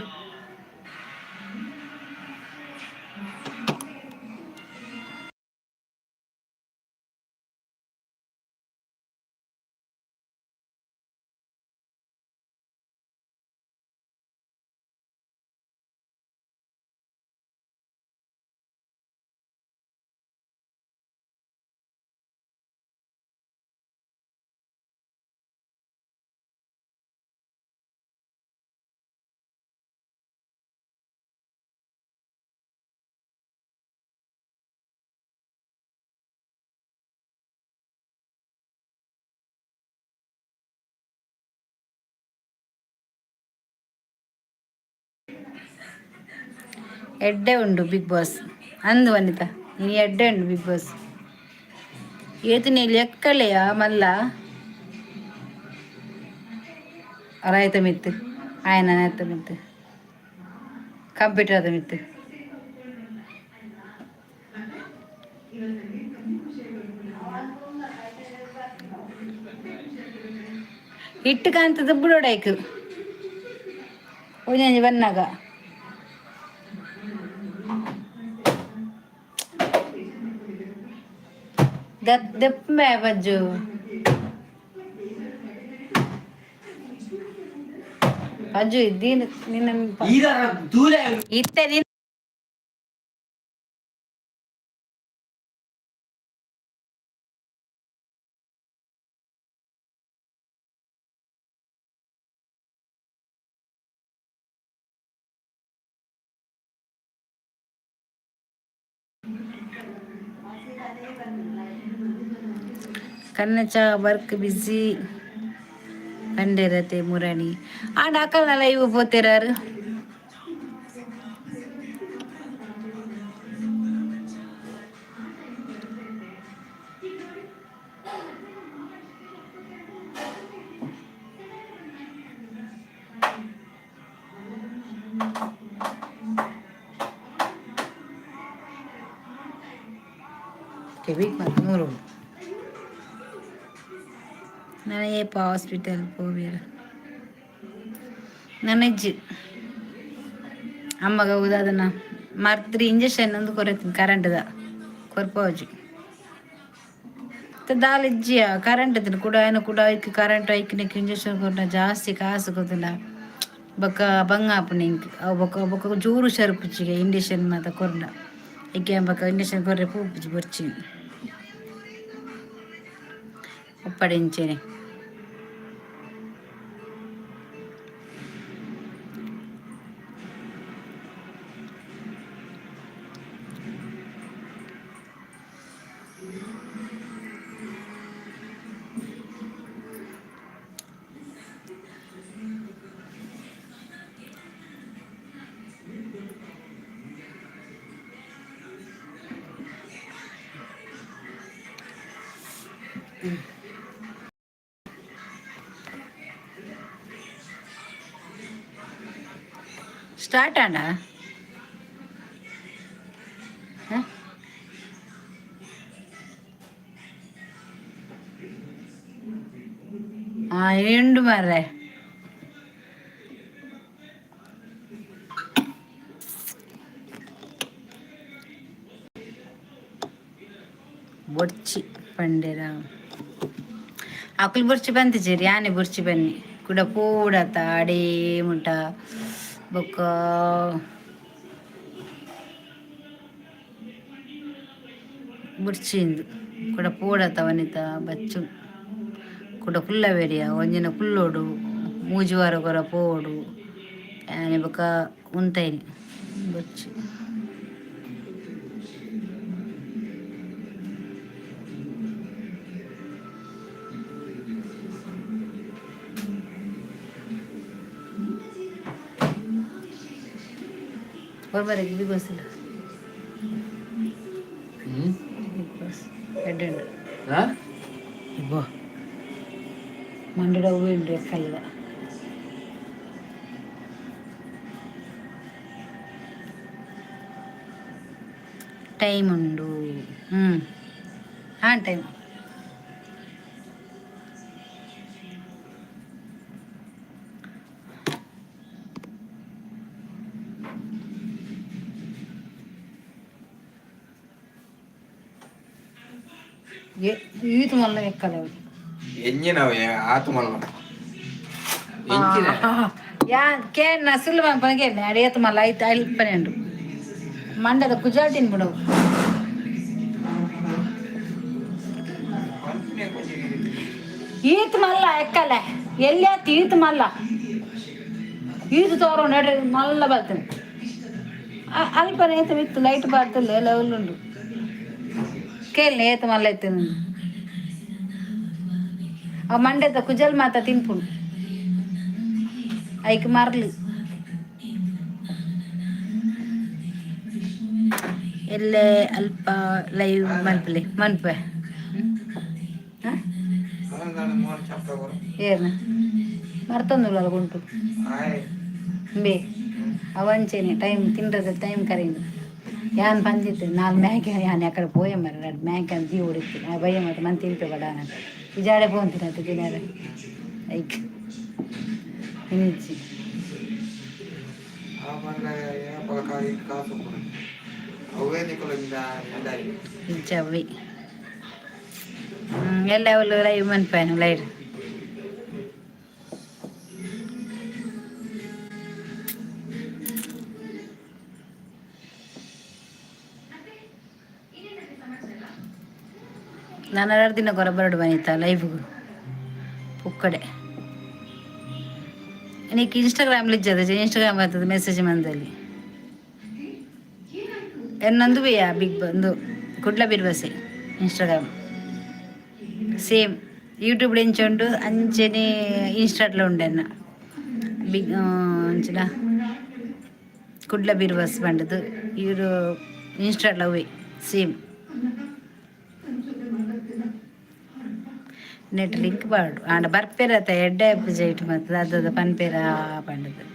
[SPEAKER 1] ಎಡ್ಡೆ ಉಂಡು ಬಿಗ್ ಬಾಸ್ ಅಂದು ವನಿತಾ. ಇನಿ ಎಡ್ಡೆ ಉಂಡು ಬಿಗ್ ಬಾಸ್. ಏತಿನ ಎಕ್ಕಲೆಯ ಮಲ್ಲ ರಾಯ್ತ ಮಿತ್ತು ಆಯನ ನೇತ ಮಿತ್ತು. ಕಂಪ್ಯೂಟರ್ ಅದ ಮಿತ್ತು. ಇಟ್ಟು ಕಾಂತದ ಬುಡೋಡಾಯ್ಕು ಒಂಜೊಂಜಿ ಬನ್ನಾಗ. ದಪ್ಪೆ ಬಜ್ಜು ಅಜ್ಜು ಇದ್ದೀನಿ ನಿನ್ನ.
[SPEAKER 2] ಈರ ತೂಲೆ.
[SPEAKER 1] ಇತ್ತೆ ನಿನ್ನ. ಕನ್ನಚ ವರ್ಕ್ ಬಿಸಿ ಕಂಡಿರತೆ ಮುರಣಿ ಆಂಡ ಅಕಲ್ನ ಲೈವ್ ಪೋತಿರಾರು. ಕೆವಿಗೆ ಮತ್ತೆ 100. ನಾನು ಏಪ ಹಾಸ್ಪಿಟಲ್ ಪೋವೇರು? ನನ್ನ ಅಮ್ಮಗ ಅದನ್ನ ಮರ್ತ್ರಿ ಇಂಜೆಕ್ಷನ್ ಒಂದು ಕೊರತೀನಿ. ಕರೆಂಟ್ದ ಕೊರ್ಪೋಜಿ ದಾಲ ಇಜ್ಜಿಯ. ಕರೆಂಟ್ ಇದ್ದೀನಿ ಕೂಡ ಏನು ಕೂಡ ಐಕ್ ಕರೆಂಟ್ ಐಕ್ನಿಕ್ ಇಂಜೆಕ್ಷನ್ ಕೊಟ್ಟ ಜಾಸ್ತಿ ಕಾಸು ಗೊತ್ತಿಲ್ಲ. ಬೊಕ್ಕ ಬಂಗ ಆಪುಂಡು ಇಂಕ್ ಅವು. ಬೊಕ್ಕ ಬೊಕ್ಕ ಜೋರು ಹುಷಾರು ಇಂಜೆಕ್ಷನ್ ಮಾತ ಕೊರ್ನ ಐಕೆ. ಬೊಕ್ಕ ಇಂಜೆಕ್ಷನ್ ಕೊರ್ರೆ ಪೂಪುಜಿ ಬೊರ್ಚಿ ಉಪ್ಪಡಿಂಚೆನೆ. ಸ್ಟಾರ್ಟ್ ಆಂಡ. ಆ ಉಂಡು ಮಾರ್ರೆ. ಬೊರ್ಚಿ ಪಂಡೆರ ಅಕುಲು ಬೊರ್ಚಿ ಬಂತಿಜೆರ್. ಯಾನೆ ಬೊರ್ಚಿ ಬನ್ನಿ ಕುಡ ಪೂಡತ ಅಡೇ ಮುಟ. ಬೊಕ್ಕ ಬೊರ್ಚಿಂದು ಕುಡ ಪೋಡತ ವನಿತ ಬಚ್ಚು ಕುಡ ಕುಲ್ಲವೆರಿಯ ಒಂಜಿನ ಕುಲ್ಲೋಡು ಮೂಜಿ ವಾರ ಕೊರ ಪೋಡು. ಯಾನೆ ಬೊಕ್ಕ ಉಂತೈನಿ ಬೊರ್ಚಿ. ಬರ್ಬರಿಗೆ ಬಿಗ್ ಬಾಸ್ ಇಲ್ಲ. ಬಿಗ್ ಬಾಸ್ ಎಡ್ಡೆ ಉಂಡು. ಇಬ್ಬೋ ಮಂಡಡ ಹೂವು ಉಂಡು ಎಕ್ಕಲ್ಲ. ಟೈಮ್ ಉಂಡು. ಹ್ಞೂ ಹಾಂ, ಟೈಮ್ ಈತ್ ಮಲ್ಲ ಎಕ್ಕಲ್ಲ.
[SPEAKER 3] ಎಂಜಿನವ ಆತು ಮಲ್ಲ ಎಂಚಿನ?
[SPEAKER 1] ಯಾ ಕೇನ್ ನಸುಲು ಪನಗೆ ಅಡಿಯತ್ ಮಲ್ಲ ಐತ್ ಅಲ್ಪನೆ ಉಂಡು. ಮಂಡದ ಕುಜಾಲ್ ಬಿಡು. ಈತ್ ಮಲ್ಲ ಎಕ್ಕಲೆ ಎಲ್ಲಿ ಆತು? ಈತ್ ಮಲ್ಲ ಈತ್ ತೋರು ನಡ್ರಿ ಮಲ್ಲ ಬರ್ತೇನೆ. ಅಲ್ಪನೆ ಏತ ಮಿತ್ತು ಲೈಟ್ ಬರ್ತಿಲ್ಲ ಎಲ್ಲ ಉಂಡು. ಕೇಳಿ ಏತ ಮಲ್ಲ ಐತೆ. ಆ ಮಂಡ್ಯದ ಕುಜಲ್ ಮಾತ ತಿನ್ಪುಂಡು ಐಕ್ ಮರ್ಲಿ. ಎಲ್ಲೆ ಅಲ್ಪ ಲೈವ್ ಮನ್ಪಲೆ ಮನ್ಪೆ. ಏನ ಮರ್ತೊಂದುಲ್ಲ ಗುಂಟು. ಬೇ ಅವಂಚೆನೆ ಟೈಮ್ ತಿಂಡದ ಟೈಮ್ ಕರೀನು. ಯಾನ್ ಪಂದಿತ್ತು ನಾಲ್ ಮ್ಯಾಕೆ ಯಾನ್ ಅಕಡೆ ಪೋಯೆ ಮರ ಮ್ಯಾಕೆ ಅಂತ ಜೀವ ಹೊಡಿತು. ಆ ಬಯ್ಯ ಮತ್ತೆ ಮನ್ ತಿನ್ಪೆ ಬಡ ಈ ಜಾಡೆ ಪೋಂತೀನಿ ಅಂತ ತಿನ್ನಾರೆ ಐಕ್ ಇನಿಚ್ಚಿ.
[SPEAKER 3] ಆ ಪಂಡ ಏಪಲ ಕಾಸು ಕೊಡು ಅವೇ ನಿಕುಲು ಇಂದಾಯಿ.
[SPEAKER 1] ಇಜ್ಜವ್ವಿ ಎಲ್ಲ ಅವಳು ಲೈವ್ ಮನ್ಪಾನು ಲೈವ್. ನಾನು ಎರಡು ದಿನ ಕೊರ ಬರಡು ಬಂದಿತ್ತ ಲೈವ್ಗೂ ಪುಕ್ಕಡೆ. ನೀಕ್ ಇನ್ಸ್ಟಾಗ್ರಾಮ್ ಇಜ್ಜದ? ಇನ್ಸ್ಟಾಗ್ರಾಮ್ ಬರ್ತದೆ ಮೆಸೇಜ್ ಮಂದಲ್ಲಿ ಎನ್ನೊಂದು ಬಿಯಾ ಬಿಗ್ ಬಂದು ಕುಡ್ಲ ಬಿರ್ಬಸೆ. ಇನ್ಸ್ಟಾಗ್ರಾಮ್ ಸೇಮ್, ಯೂಟ್ಯೂಬ್ ಎಂಚುಂಡು ಅಂಚೆನೆ ಇನ್ಸ್ಟಾಟ್ಲ ಉಂಡೆನ್ನ ಬಿಗ್ ಅಂಚಿನ ಕುಡ್ಲ ಬಿರ್ಬಸ್ ಬಂಡದು ಇವರು ಇನ್ಸ್ಟಾಟ್ಲ ಅವೇ ಸೇಮ್. ನೆಟ್ ಲಿಂಕ್ ಬಾಡು ಆಂಡ ಬರ್ಪೇರತ ಎಡ್ಡೆ ಜೈಟ್ ಮತ್ತು ಅದದ ಪನ್ಪೇರ ಪಂಡದು.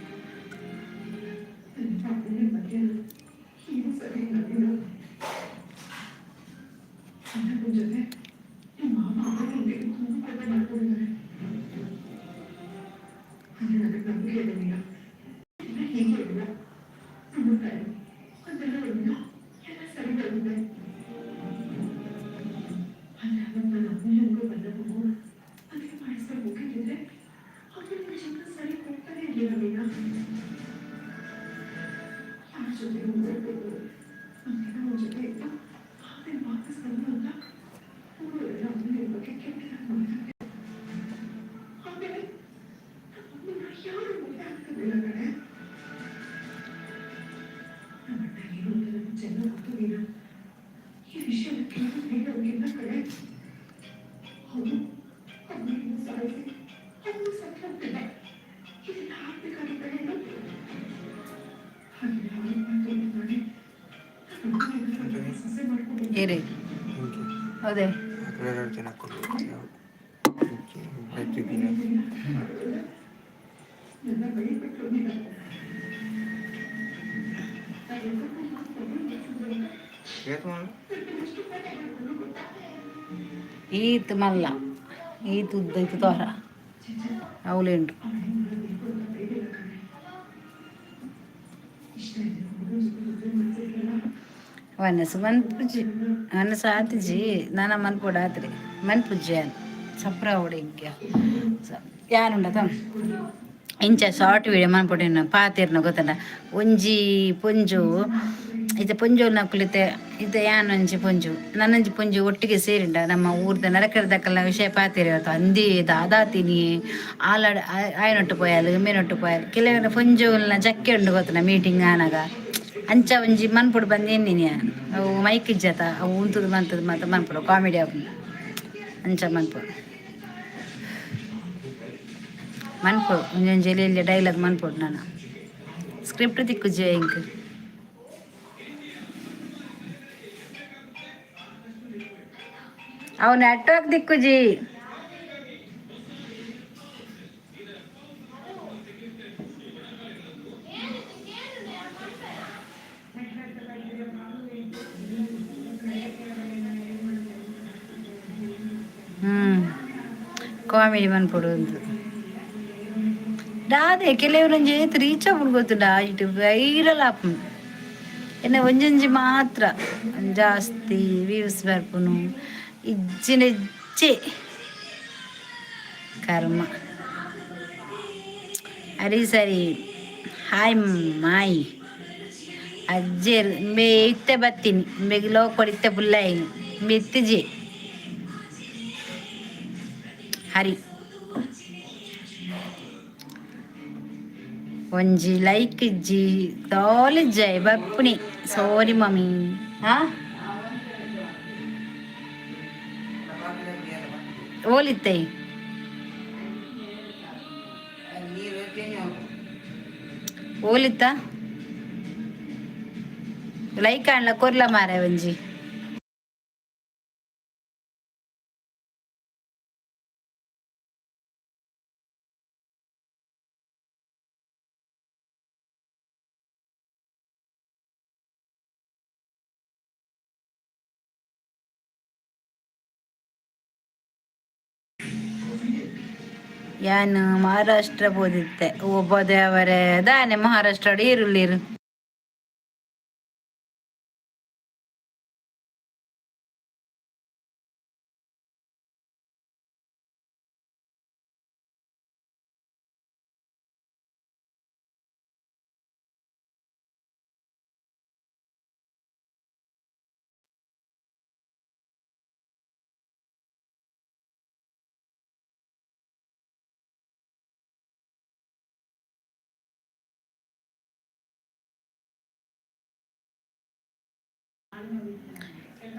[SPEAKER 1] ಏರಿ ಹೌದೇ?
[SPEAKER 3] ಎರಡು ಜನ ದಿನ. ಏತ್ ಮಲ್ಲ?
[SPEAKER 1] ಈತ್ ಮಲ್ಲ, ಈತ್ ಉದ್ದ, ಇತ್ತು ತೋರ ಅವಲೇಂಡು. ವನಸು ಮನ್ಪುಜಿ, ವನಸು ಆತಿಜಿ ನಾನ ಮನ್ಪೊಡು ಆತ್ರಿ ಮನ್ಪುಜಿ. ಯಾನ್ ಸಪ್ರ ಅವಡು ಇಂಕ ಯಾನುಂಡತ ಇಂಚ ಶಾರ್ಟ್ ವೀಡಿಯೋ ಮನ್ಪೊಡಿನ ಪಾತೆರ್ನ ಗೊತ್ತಂಡ. ಒಂಜಿ ಪೊಂಜು ಇತ್ತೆ ಪೊಂಜೋಲ್ನಕುಲು ಇತ್ತೆ ಇತ್ತೆ ಯಾನೊಂಜಿ ಪೊಂಜು ನನ್ನೊಂಜಿ ಪೊಂಜು ಒಟ್ಟಿಗೆ ಸೇರಿಂಡ ನಮ್ಮ ಊರ್ದ ನರಕರದಕ್ಕಲ್ಲ ವಿಷಯ ಪಾತೆರ ಅಂದೇ ದಾದಾತಿನಿ ಆಲಾಡ ಆಯನೊಟ್ಟು ಪೋಯಾಲು ಮೇನೊಟ್ಟು ಪೋಯಾಲು. ಕೆಲವರ ಪೊಂಜೋಲ್ನ ಜಕ್ಕೆ ಉಂಡು ಗೊತ್ತನ ಮೀಟಿಂಗ್ ಆನಾಗ. ಅಂಚ ಒಂಜಿ ಮನ್ಪುಡು ಬಂದೇನಿ ಅವು ಮೈಕ್ ಇಜ್ಜತ ಅವು ಉಂತುದು ಮಂತುದು ಮಾತ ಮನ್ಪುಡು ಕಾಮಿಡಿ ಆಪುಂಡು. ಅಂಚ ಮನ್ಪುಡು ಮನ್ಪುಡು ಒಂಜೊಂಜಿ ಎಲ್ಲಿ ಎಲ್ಲಿ ಡೈಲಾಗ್ ಮನ್ಪುಡು. ನಾನು ಸ್ಕ್ರಿಪ್ಟ್ ತಿಕ್ಕುಜಿ ಇಂಕ್. ಅವು ನೆಟ್ವರ್ಕ್ ದಿಕ್ಕುಜಿ. ಕಾಮಿಡಿ ಮನ್ಪೊಡು ಅಂತ ದಾದೆ ಕೆಲವರೊಂಜಿ ಏತ್ ರೀಚ್ ಆಪುಂಡು ಗೊತ್ತುಂಡ. ಇಟ್ಟು ವೈರಲ್ ಆಪುಂಡು. ಎನ್ನ ಒಂಜೊಂಜಿ ಮಾತ್ರ ಜಾಸ್ತಿ ವ್ಯೂಸ್ ಬರ್ಪುನು. ಇಜ್ಜಿನ ಇಜ್ಜೆ ಕರ್ಮ. ಅರಿ ಸರಿ. ಹಾಯ್ ಮಾಯಿ ಅಜ್ಜೆರ್ ಇಂಬೆ ಇತ್ತೆ ಬತ್ತೀನಿ. ಇಂಬೆಗ್ ಲೋಕೊಡು ಇತ್ತೆ ಪುಲ್ಲಾಯಿನಿ ಇಂಬೆ ಇತ್ತಿಜಿ. ಹರಿ ಒಂಜಿ ಲೈಕ್ ಇಜ್ಜಿ ತೋಲಿಜ್ಜಾಯ್ ಬರ್ಪುನಿ. ಸಾರಿ ಮಮ್ಮಿ. ಹಾ ಓಲಿತ್ತೈ ಓಲಿತ್ತ ಲೈಕ್ ಆಂಡ್ಲ ಕೊರ್ಲ ಮಾರೆ ಒಂಜಿ. ಯಾನ್ ಮಹಾರಾಷ್ಟ್ರ ಪೋದಿತ್ತೆ. ಒಬ್ಬ ದೇವರೇ, ದಾನೆ ಮಹಾರಾಷ್ಟ್ರ ಏರುಳ್ಳೇರು?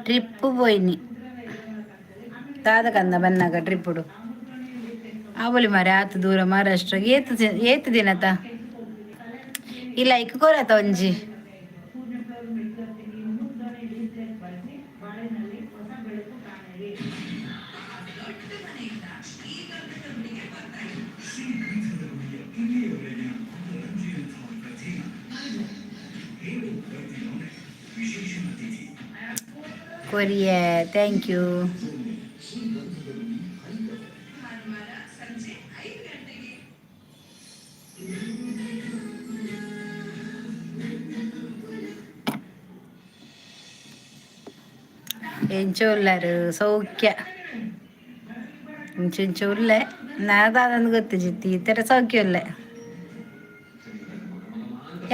[SPEAKER 1] ಟ್ರಿಪ್ ಪೋಯಿನಿ. ದಾದ ಕಂದ ಬನ್ನಾಗ ಟ್ರಿಪ್ಪುಡು ಅವಲಿ ಮಾರೆ, ಆತು ದೂರ ಮಹಾರಾಷ್ಟ್ರ ಏತ್ ಏತ್ ದಿನತ? ಇಲ್ಲ ಲೈಕ್ ಕೊರತ ಒಂಜಿ. ಕೊರಿಯ, thank you. ಎಂಚ ಉಲ್ಲರು? ಸೌಖ್ಯ. ಇಂಚ ಉಲ್ಲೆ ನಾದಾದಂದು ಗೊತ್ತಿಜಿತ್ತಿ. ಈ ತರ ಸೌಖ್ಯ ಉಲ್ಲೆ.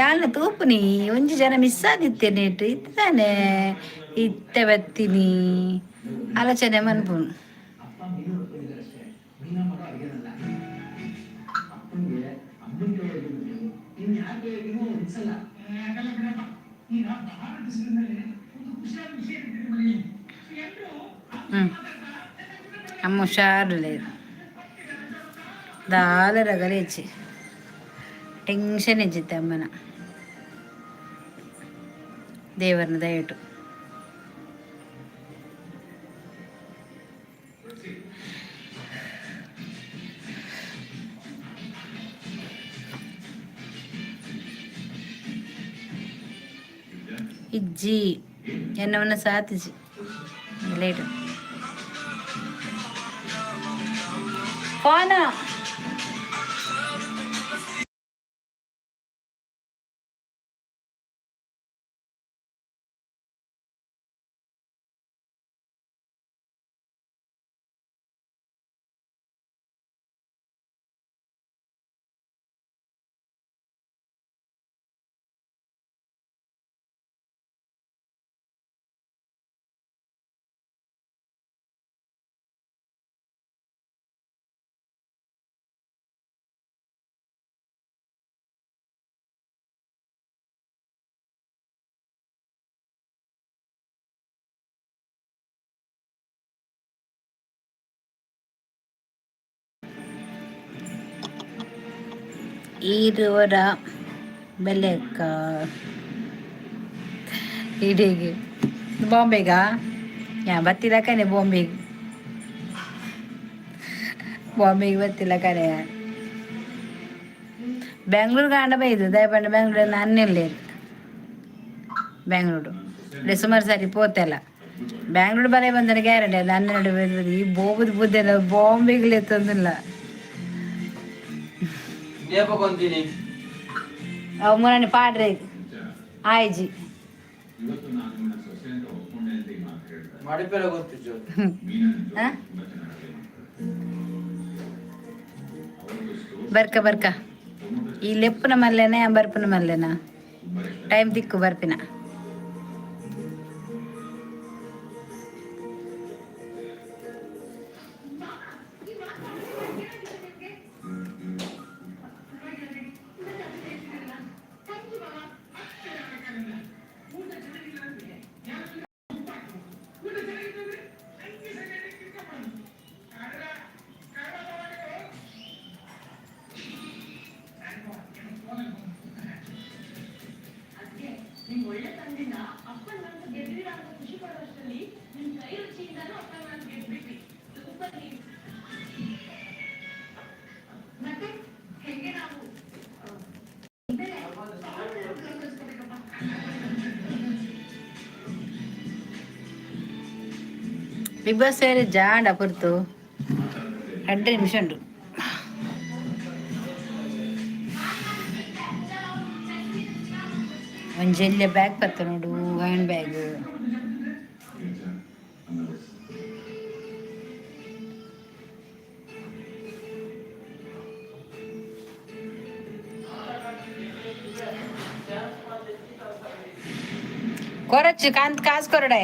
[SPEAKER 1] ಯಾನ ತೂಪುನಿ ಒಂಜಿ ಜನ ಮಿಸ್ ಆದಿತ್ತೇನೆ ಇತ್ತಾನೆ. ಇತ್ತೆ ಬತ್ತೀನಿ, ಆಲೋಚನೆ ಮನ್ಪುನು. ಅಮ್ಮ ಹುಷಾರಿಲ್ಲ, ದಾಲ ರಗಲೆ ಹೆಚ್ಚಿ ಟೆನ್ಷನ್ ಹೆಚ್ಚಿತ್ತೆ ಅಮ್ಮನ. ದೇವರನ್ನ ದಯಟು. ಇಜ್ಜಿ ಎನ್ನವನ್ನ ಸಾತಿಜಿ ಲೇಟ್ ಫೋನ. ಈರುವರ ಬೆಲೆಕ್ಕ ಇಡೀಗೆ ಬಾಂಬೆಗಾ? ಯಾ ಬತ್ತಿಲ್ಲ ಕಣೆ ಬಾಂಬೆಗೆ. ಬಾಂಬೆಗೆ ಬತ್ತಿಲ್ಲ ಕಣೆ. ಬೆಂಗ್ಳೂರು ಕಾಂಡ ಬೈದು ದಯಪಂಡ. ಬೆಂಗ್ಳೂರು ನನ್ನೆಲ್ಲ ಬೆಂಗ್ಳೂರು ಸುಮಾರು ಸಾರಿ ಪೋತೆಲ್ಲ. ಬ್ಯಾಂಗ್ಳೂರು ಬರೇ ಬಂದರೆ ಗ್ಯಾರಂಟಿ ನನ್ನ ನಡುವೆ. ಈ ಬೋಬದ ಬುದ್ಧಿ ಬಾಂಬೆಗೆ ತಂದಿಲ್ಲ.
[SPEAKER 2] ಏಪ ಕೊಂತೀನಿ?
[SPEAKER 1] ಅವು ಮುರಾಣಿ ಪಾಡ್ರೆ ಆಯ್ಜಿ.
[SPEAKER 2] ಮಡಿಪೆರ ಗೊತ್ತಿತ್ತು.
[SPEAKER 1] ಬರ್ಕ ಬರ್ಕ. ಈ ಲೆಪ್ಪುನ ಮಲ್ಲೆನ, ಬರ್ಪುನ ಮಲ್ಲೆನ. ಟೈಮ್ ದಿಕ್ಕು ಬರ್ಪಿನ. ಬಿಗ್ ಬಾಸ್ ಸೇರಿ ಜಾಂಡ ಪುರ್ತು 2 ನಿಮಿಷ ಉಂಟು. ಒಂಜಿ ಎಲ್ಯ ಬ್ಯಾಗ್ ಪತ್ತೊನೊಡು, ಹ್ಯಾಂಡ್ ಬ್ಯಾಗ್. ಕೊರಚ್ಚು ಕಾಂತ್ ಕಾಸು ಕೊರಡೆ.